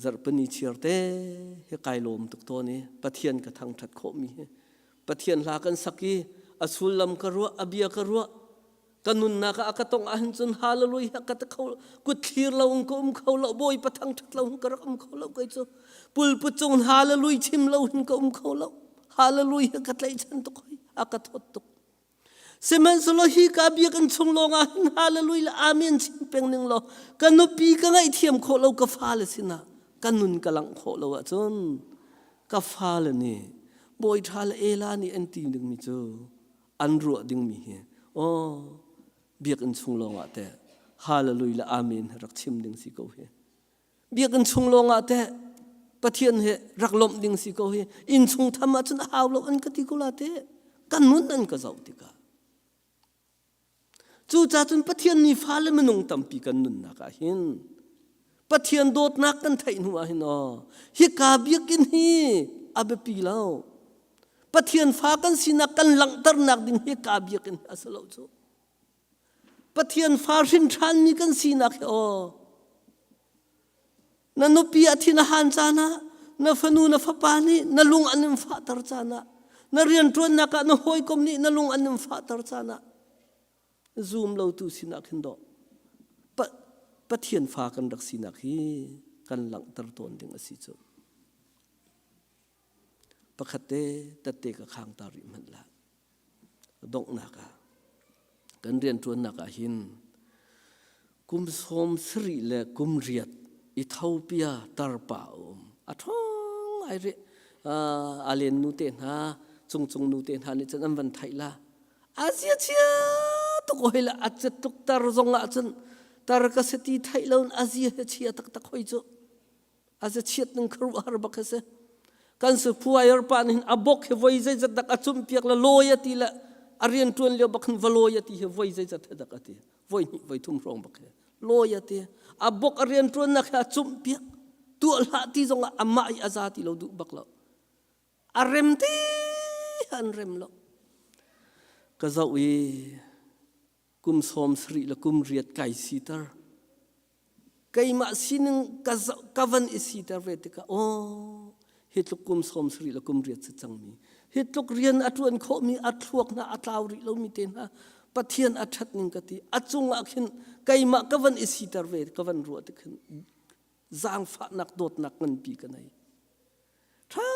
Zarhpini chiar te hi kai lawm tuk tawn i Pathian ka thangṭhat khawhmi hi Pathian hla kan sak i a sullam ka ruah a bia ka ruah ka nunnak ah a ka tong ahhin cun hallelujah ka ti kho kut thlir lo in ka um kho lo Bawipa thangṭhat lo in ka rak um kho lo kei cu pulput cung hallelujah chim lo hin ka um kho lo hallelujah ka tlaihchan tuk hoi a ka thawt tuk Sihmanhsehlaw hi ka biakinn chung lawngah hin hallelujah le amen chim peng ning law ka nupi ka ngaihthiam khawh lo ka fale sinah ka nun ka langh khawh lo ahcun ka fale nih bawi ṭha le Ela nih an ti dingmi cu an ruah dingmi hi aw biakinn chung lawngah teh hallelujah le amen rak chim ding si ko hi Biakinn chung lawngah teh Pathian he rak lawmh ding si ko hi inn chung tham ahcun a hau lo an ka ti ko la teh kan nun an ka zoh tikah cucaah cun Pathian mi fale minung tampi kan nunnak ah hin Pathian dawtnak kan theih hnu ah hin aw hika biakinn hi a biapi lo Pathian fa kan sinak kan langhternak ding hika biakinn a si lo cu Pathian fa hrin ṭhanmi kan sinak hi aw. Na nupi a thin a han caan ah, na fanu na fapa nih na lung an in fahter caan ah, na rianṭuannak ah na hawikom nih na lung an in fahter caan ah, zum lotu sinah khin dawh pa, Pathian fa kan rak sinak hi kan langhter tawn ding a si cu. Pakhat te tatte ka khang ta rih hmanh la. Donghnak ah kan rianṭuannak ah hin kum sawm sarih le kum riat Ethiopia tarpa a um. A ṭhawng ngai rih. A len nu te hna, cungcung nu te hna nih cun an van theih la. A zia chia tuk hoi le a cet tuk tar zong ah cun tar ka si ti theih lo in a zia he chia taktak hoi cu. A za chiat ning khuaruahhar bak a si. Kan supplier pa nih a bok hi voi zeizat dak a cumpiak le lawi a ti le a rian ṭuan lio bak hin va lawi a ti hi voi zeizat he dak a ti. Voi hnih voi thum hrawng bak hi lawi a ti. A bok a rian ṭuannak hi a cumhpiak. Tuah hlah ti zong ah amah i a za ti lo duh bak lo. A rem ti an rem lo. Ka zoh i kum sawm sarih le kum riat kai siter. Keimah sining ka, ka van i siter ve tikah aw hi tluk kum sawm sarih le kum riat si cangmi hi tluk rian a ṭuan khawhmi a thluak hna a tlau rih lomi te hna Pathian a ṭhat ning ka ti a cungah khin keimah ka van i siter ve ka van ruah tik khin zaangfahnak dawtnak nganpi ka nei Ṭha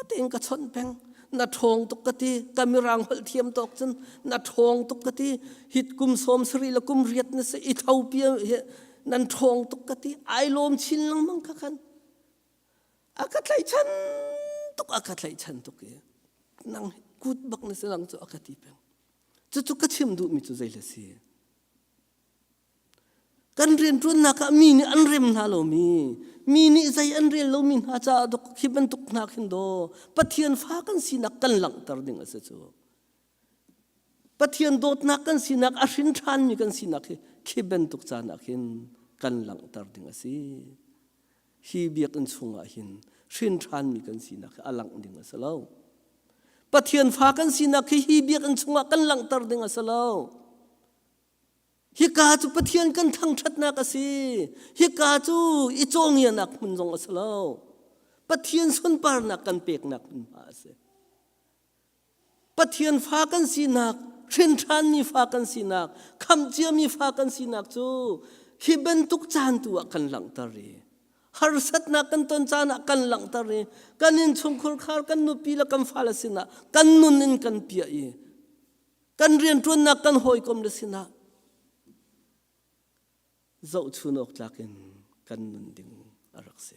tein ka chawnh peng. Na ṭhawng tuk ka ti. Ka mirang holh thiam tawk cun na ṭhawng tuk ka ti. Hit kum sawm sarih le kum riat na si i thopia hi nan ṭhawng tuk ka ti. Ai lawm chin lengmang kha khan. A ka tlaihchan tuk a ka tlaihchan tuk i nang kut bak na si lang cu a ka ti peng. Cucu ka chim duhmi cu zei le si. Kan rianṭuannak ah mi nih an rem hna lomi, mi nih zei an rel lomi hna caah dok khi bantuk hna khin daw Pathian fa kan sinak kan langhter ding a si cu. Pathian dawtnak kan sinak a hrin ṭhanmi kan sinak hi khi bantuk caan ah khin kan langhter ding a si. Hi biakinn chungah hin hrin ṭhanmi kan sinak hi a langh ding a si lo. Pathian fa kan sinak hi hi biakinn chungah kan langhter ding a si lo. Hika cu Pathian kan thangṭhatnak a si. Hika cu i cawngianak hmun zong a si lo. Pathian sunparnak kan peknak hmunhma a si. Pathian fa kan sinak, hrinṭhanmi fa kan sinak, khamhciami fa kan sinak cu hi bantuk caan tu ah kan langhter i harsatnak kan ton caan ah kan langhter i kan innchungkhur khar kan nupi le kan fale sinah kan nun in kan piah i kan rianṭuannak kan hawikom le sinah zohchun awk tlak in kan nun ding a rak si.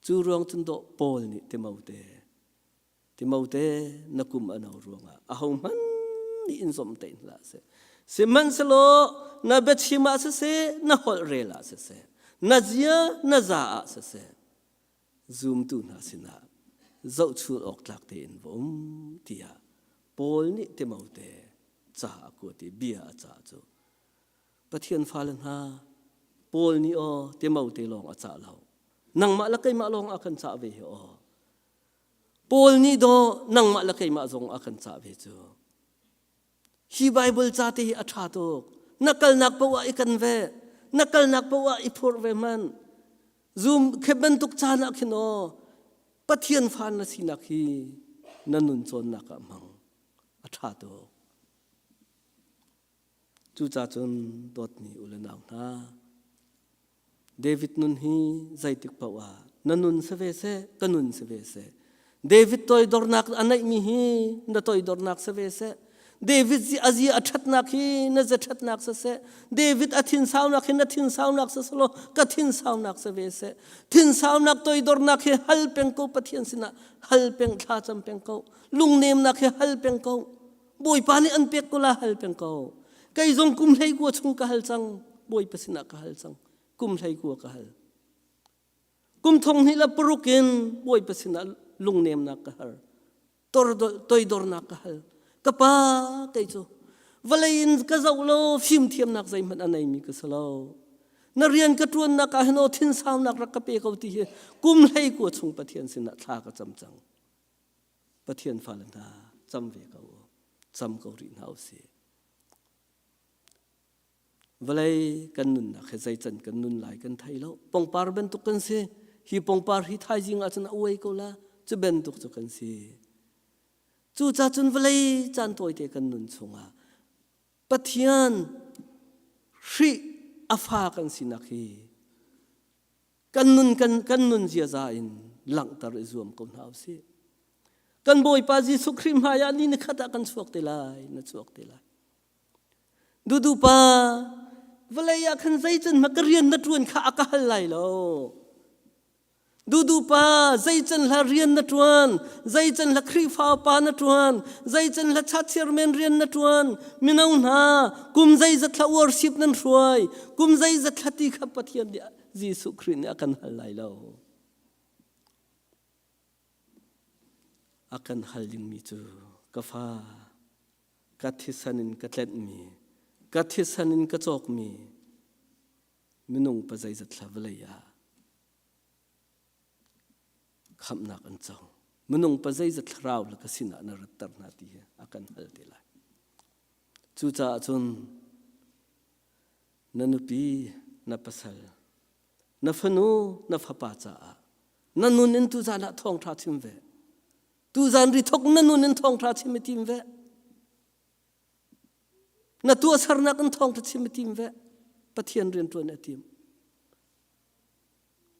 Cu ruang cun dawh Paul nih Timote, Timote na kum a no ruangah ahohmanh nih in zomhtaih hlah seh. Sihmanhsehlaw na biachim ah siseh, na holh rel ah siseh, na zia na za ah siseh, zumtu hna sinah zohchun awk tlak tein va um tiah Paul nih Timote ca a kuat i bia a cah cu Pathian fale hna Paul nih aw Timote lawng a cah lo nangmah le keimah lawng a kan cah ve hi aw. Paul nih daw nangmah le keimah zong a kan cah ve cu. Hi Bible ca te hi a ṭha tuk. Na kalnak paoh ah i kan ve. Na kalnak paoh ah i phurh ve hmanh. Zoom khi bantuk caan ah khin aw Pathian fa na sinak hi na nun cawnnak ah hmang. A ṭha tuk. Cucaah cun dawtmi u le nau hna, David nun hi zeitik paoh ah na nun si ve seh, ka nun si ve seh. David toidornak a neihmi hi na toidornak si ve seh. David a zia a ṭhatnak hi na zia ṭhatnak si seh. David a thinsaunak hi na thinsaunak si seh law ka thinsaunak si ve seh. Thinsaunak toidornak hi hal peng ko Pathian sinah hal peng thla cam peng ko. Lungnemnak hi hal peng ko. Bawipa nih an pek ko la hal peng ko. Kei zong kum hlei kua chung ka hal cang. Bawipa sinah ka hal cang. Kum hlei kua ka hal. Kum thong hnih le paruk in Bawipa sinah lungnemnak ka har. Toidornak ka hal. Ka pa kei cu vawlei in ka zoh lo fimthiamnak zeihmanh a neimi ka si lo. Na rian ka ṭuannak ah hin aw thinsaunak rak ka pe ko ti hi kum hlei kua chung Pathian sinah thla ka cam cang. Pathian fale hna cam ve ko u cam ko rih hna usih vawlei kan nunnak hi zeican kan nun lai kan thei lo pongpar bantuk kan si hi pongpar hi thaizing ahcun a uai ko la cu bantuk cu kan si cuca cun vawlei caan tawite kan nun chungah Pathian Khrih a fa kan sinak hi Kan nun kan, kan nun ziaza in langhter i zuam ko hna usih. Kan Bawipa Jesuh Khrih hmai ah ni nikhat ah kan chuak te lai, na chuak te lai. Dudu pa, vawlei ah khan zeican hma ka rian na ṭuan kha a ka hal lai lo. Dudu pa, zeican hla rian na ṭuan, zeican hla Khrihfa pa na ṭuan, zeican hla chairman rian na ṭuan, mino hna, kum zeizat hla worship nan hruai, kum zeizat hla ti kha Pathian nih Jesuh Khrih nih a kan hal lai lo. A kan hal dingmi cu ka fa, ka thisen in ka tlenhmi, ka thisen in ka cawkmi minung pa zeizat thla vawlei ah khamhnak an co. Minung pa zeizat thlarau le ka sinah na ratter hna ti hi a kan hal te lai. Cucaah cun na nupi, na pasal, na fanu, na fapa caah na nun in tuzan ah thawngṭha chim ve. Tuzan ri thok na nun in thawngṭha chim i tim ve. Na tuahsernak in thawngṭha chim i tim ve. Pathian rian ṭuan a tim.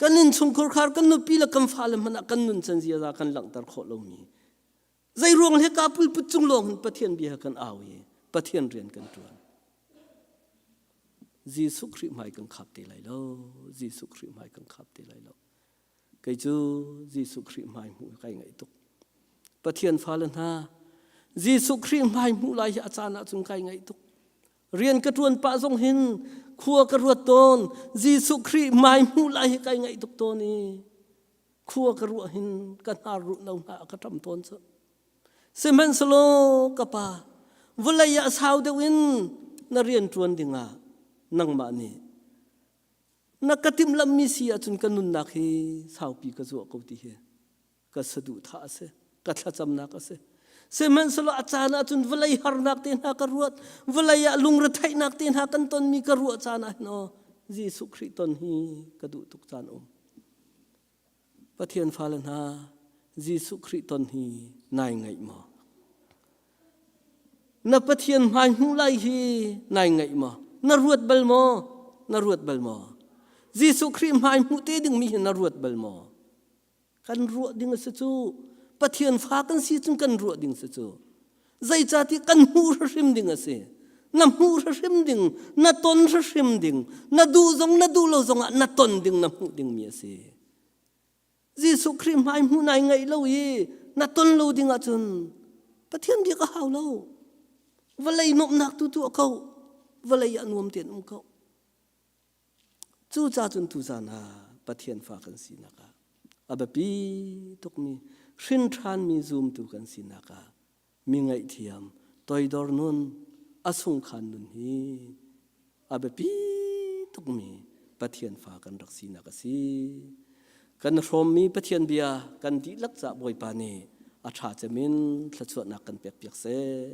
Kan innchungkhar khar kan nupi le kan fale hmanh ah kan nun can ziaza kan langhter khawh lomi Zei ruang he ka pulput cung lawng hin Pathian bia kan au i Pathian rian kan ṭuan. Jesuh Khrih hmai kan khap te lai lo. Jesuh Khrih hmai kan khap te lai lo. Kei cu Jesuh Khrih hmai hmuh kai ngaih tuk. Pathian fale hna, Jesuh Khrih hmai hmuh lai hi a caan ahcun kai ngaih tuk. Rian ka ṭuan pah zong hin khua ka ruat tawn. Jesuh Khrih hmai hmuh lai hi kai ngaih tuk tawn i khua ka ruah hin ka hnar ruh no hna ka ṭam tawn cu. Sihmanhsehlaw ka pa, vawlei ah sau deuh in na rian ṭuan dingah nangmah nih na ka timhlamhmi si ahcun ka nunnak hi saupi ka zuah ko ti hi ka saduhthah a si, ka thlacamnak a si. Sihmanhsehlaw a caan ahcun vawlei harnak te hna ka ruat, vawlei ah lungretheihnak te hna kan tonmi ka ruah caan ah hin aw Jesuh Khrih ton hi ka duh tuk caan um. Pathian fale hna, Jesuh Khrih ton hi nai ngaih maw? Na Pathian hmai hmuh lai hi nai ngaih maw? Na ruat bal maw? Na ruat bal maw? Jesuh Khrih hmai hmuh te dingmi hi na ruat bal maw? Kan ruah ding a si cu. Pathian fa kan si cun kan ruah ding si cu. Zeicahtiah kan hmuh hrim ding a si. Na hmuh hrim ding, na ton hrim ding, na duh zong na duh lo zongah na ton ding na hmuh dingmi a si. Jesuh Khrih hmai hmuh nai ngaih lo i na ton lo ding ahcun Pathian biak a hau lo. Vawlei nuamhnak tu tuah ko. Vawlei ah nuam tein um ko. Cucaah cun tuzan ah Pathian fa kan sinak ah a biapi tukmi hrin ṭhanmi zumtu kan sinak ah mi ngaihthiam toidor nun a sungkhan nun hi a biapi tukmi Pathian fa kan rak sinak a si. Kan hrawmmi Pathian bia kan dihlak cah Bawipa nih. a ṭha cemin thluachuahnak kan pek piak seh.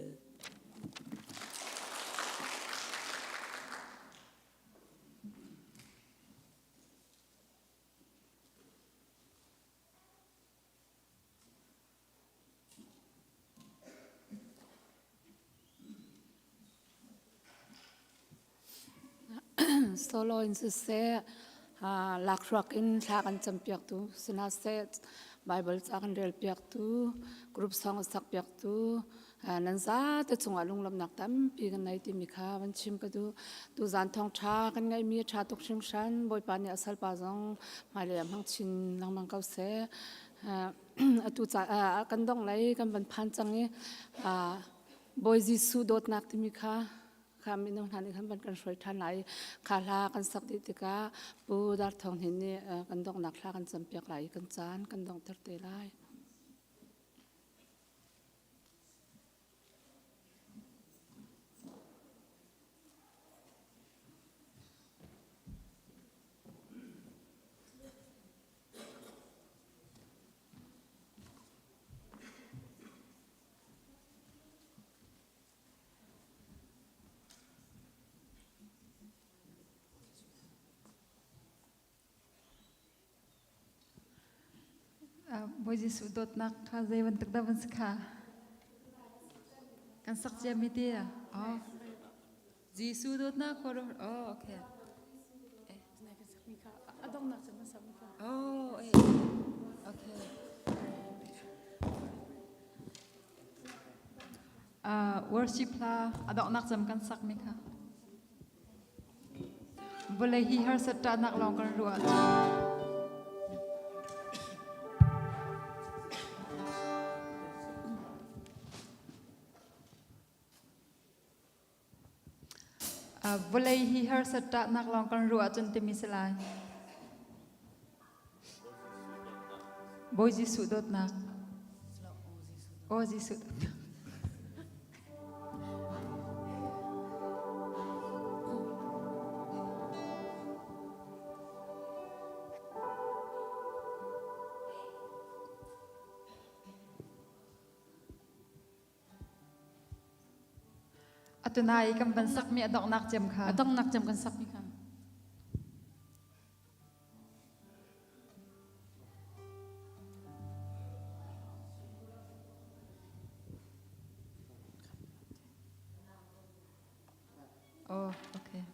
Solo in siseh, lakhruak in thla kan campiaktu si hna seh, Bible ca kan relpiaktu, group song a sakpiaktu, nan zate cungah lunglawmhnak tampi kan nei timi kha van chim ka duh. Tuzan thawngṭha kan ngeihmi a ṭha tuk hringhran. Bawipa nih a salpa zong hmailei ah hmang chin lengmang ko seh. Atu ca kan dongh lei kan van phan cang i Bawi Jesuh dawtnak timi kha kha mino hna nih khan van kan hruai ṭhan lai. Kha hla kan sak dih tikah Pu Dar Thawng Hnin nih kan donghnak hla kan campiak lai i kan caan kan donghter te lai. Bawi Jesuh dawtnak kha zei bantuk dah van si kha? Kan sak ciami ti oh. Jesuh dawtnak khuaruah oh okay. Oh, eh. Okay. Uh, worship hla a donghnak cem kan sak mi kha. Vawlei hi harsat ṭahnak lawng kan ruah ahcun Vawlei hi harsat ṭahnak lawng kan ruah ahcun timi si lai. Bawi Jesuh dawtnak. Aw Jesuh dawtnak. Atu nai kan van sakmi a donghnak cem kha. A donghnak cem kan sakmi kha. Oh, okay.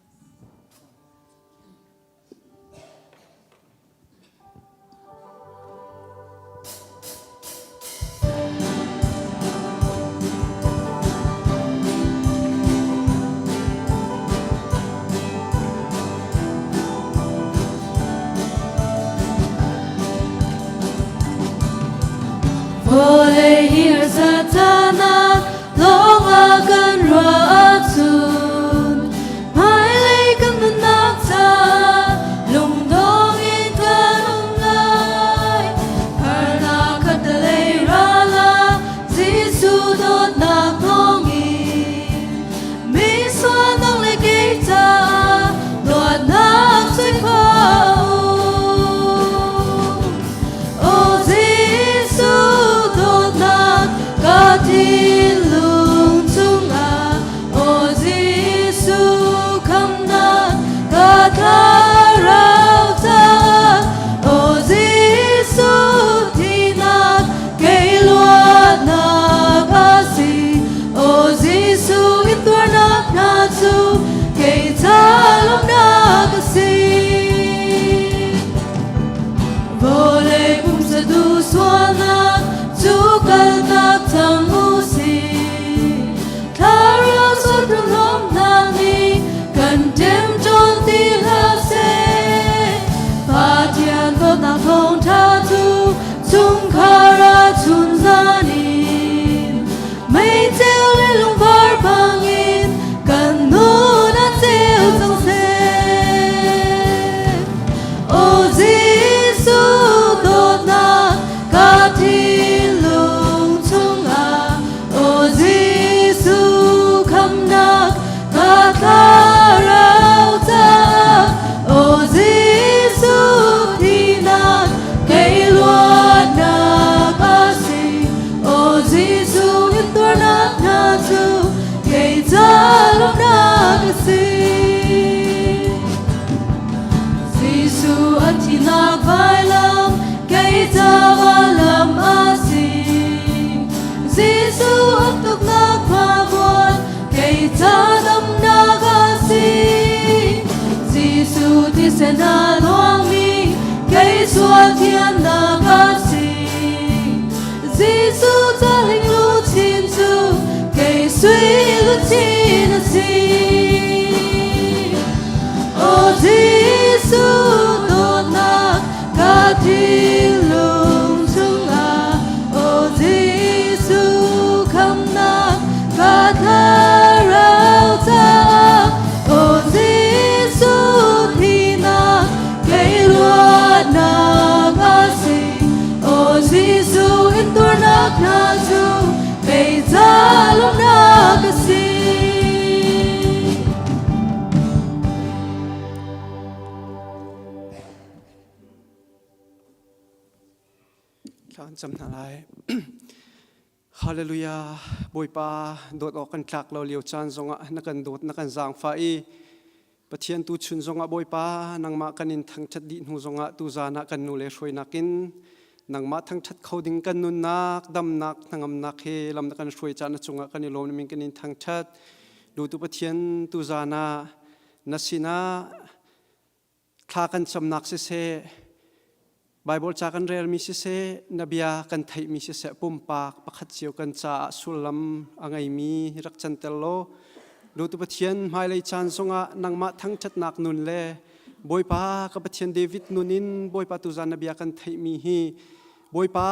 Vawlei hirsatanak lawngah kan ruah ahcun hmailei kan nunnak caah lungdong in kan um lai. Harnak khatlei ral ah Jesuh dawtnak thawngin mi sualnak le kei caah luatnak sui khua um. Aw Jesuh dawtnak ka thi. Thisen a luangmi kei sual thiannak a si. Jesuh caling luchin cu kei sui luchin a si. Aw Jesuh dawtnak ka thinlung chungah Aw Jesuh khamnak ka thlarau caah Aw Jesuh thihnak kei luatnak a si Aw Jesuh intuarnak hna cu kei ca lawmhnak a si. Thla an cam hna lai. Hallelujah. Bawipa dawt awk kan tlak lo lio caan zongah na kan dawt na kan zaangfah i Pathian tu chun zongah Bawipa nangmah kan in thangṭhat dih hnu zongah tu zan ah kan nu le hruainak in nangmah thangṭhat kho ding kan nunnak damnak hnangamnak he lam na kan hruai caan na cungah kan i lawm min kan in thangṭhat Lutu Pathian tu zan ah na sinah thla kan camnak siseh Baibal ca kan relmi siseh na bia kan theihmi siseh pumpak pakhat cio kan caah sullam a ngeimi rak canter law Lutu Pathian hmailei caan zongah nangmah thangṭhatnak nun le Bawipa ka Pathian David nun in Bawipa tuzan na bia kan theihmi hi Bawipa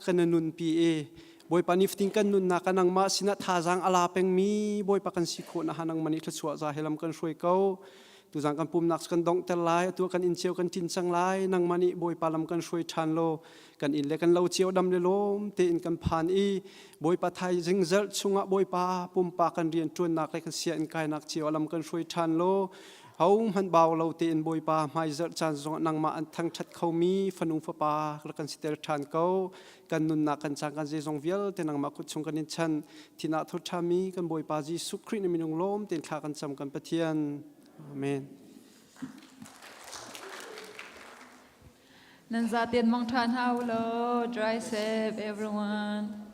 kan nunpi i Bawipa nifatin kan nunnak ah nangmah sinah thazaang a la pengmi Bawipa kan si khawh na ha nangmah nih thluachuah za he lam kan hruai ko. Tuzang kan pumnak kan donghter lai atu kan inn cio kan ṭin cang lai nangmah nih Bawipa lam kan hruai ṭhan law kan inn le kan lo cio dam le lawm tein kan phan i Bawipa thaizing zarh chungah Bawipa pumpak kan rian ṭuannak le kan sia in kainak cio lam kan hruai ṭhan law hohmanh bau lo tein Bawipa hmaizarh caan zongah nangmah an thangṭhat khomi fanu fapa rak kan siter ṭhan ko kan nunnak kan cang kan zeizong vialte nangmah kut chung kan in chan thinah thur ṭhami kan Bawipa Jesuh Khrih na minung lawm tein thla kan cam kan Pathian Amen. Nan zaten mangṭha hna u law. Drive safe everyone.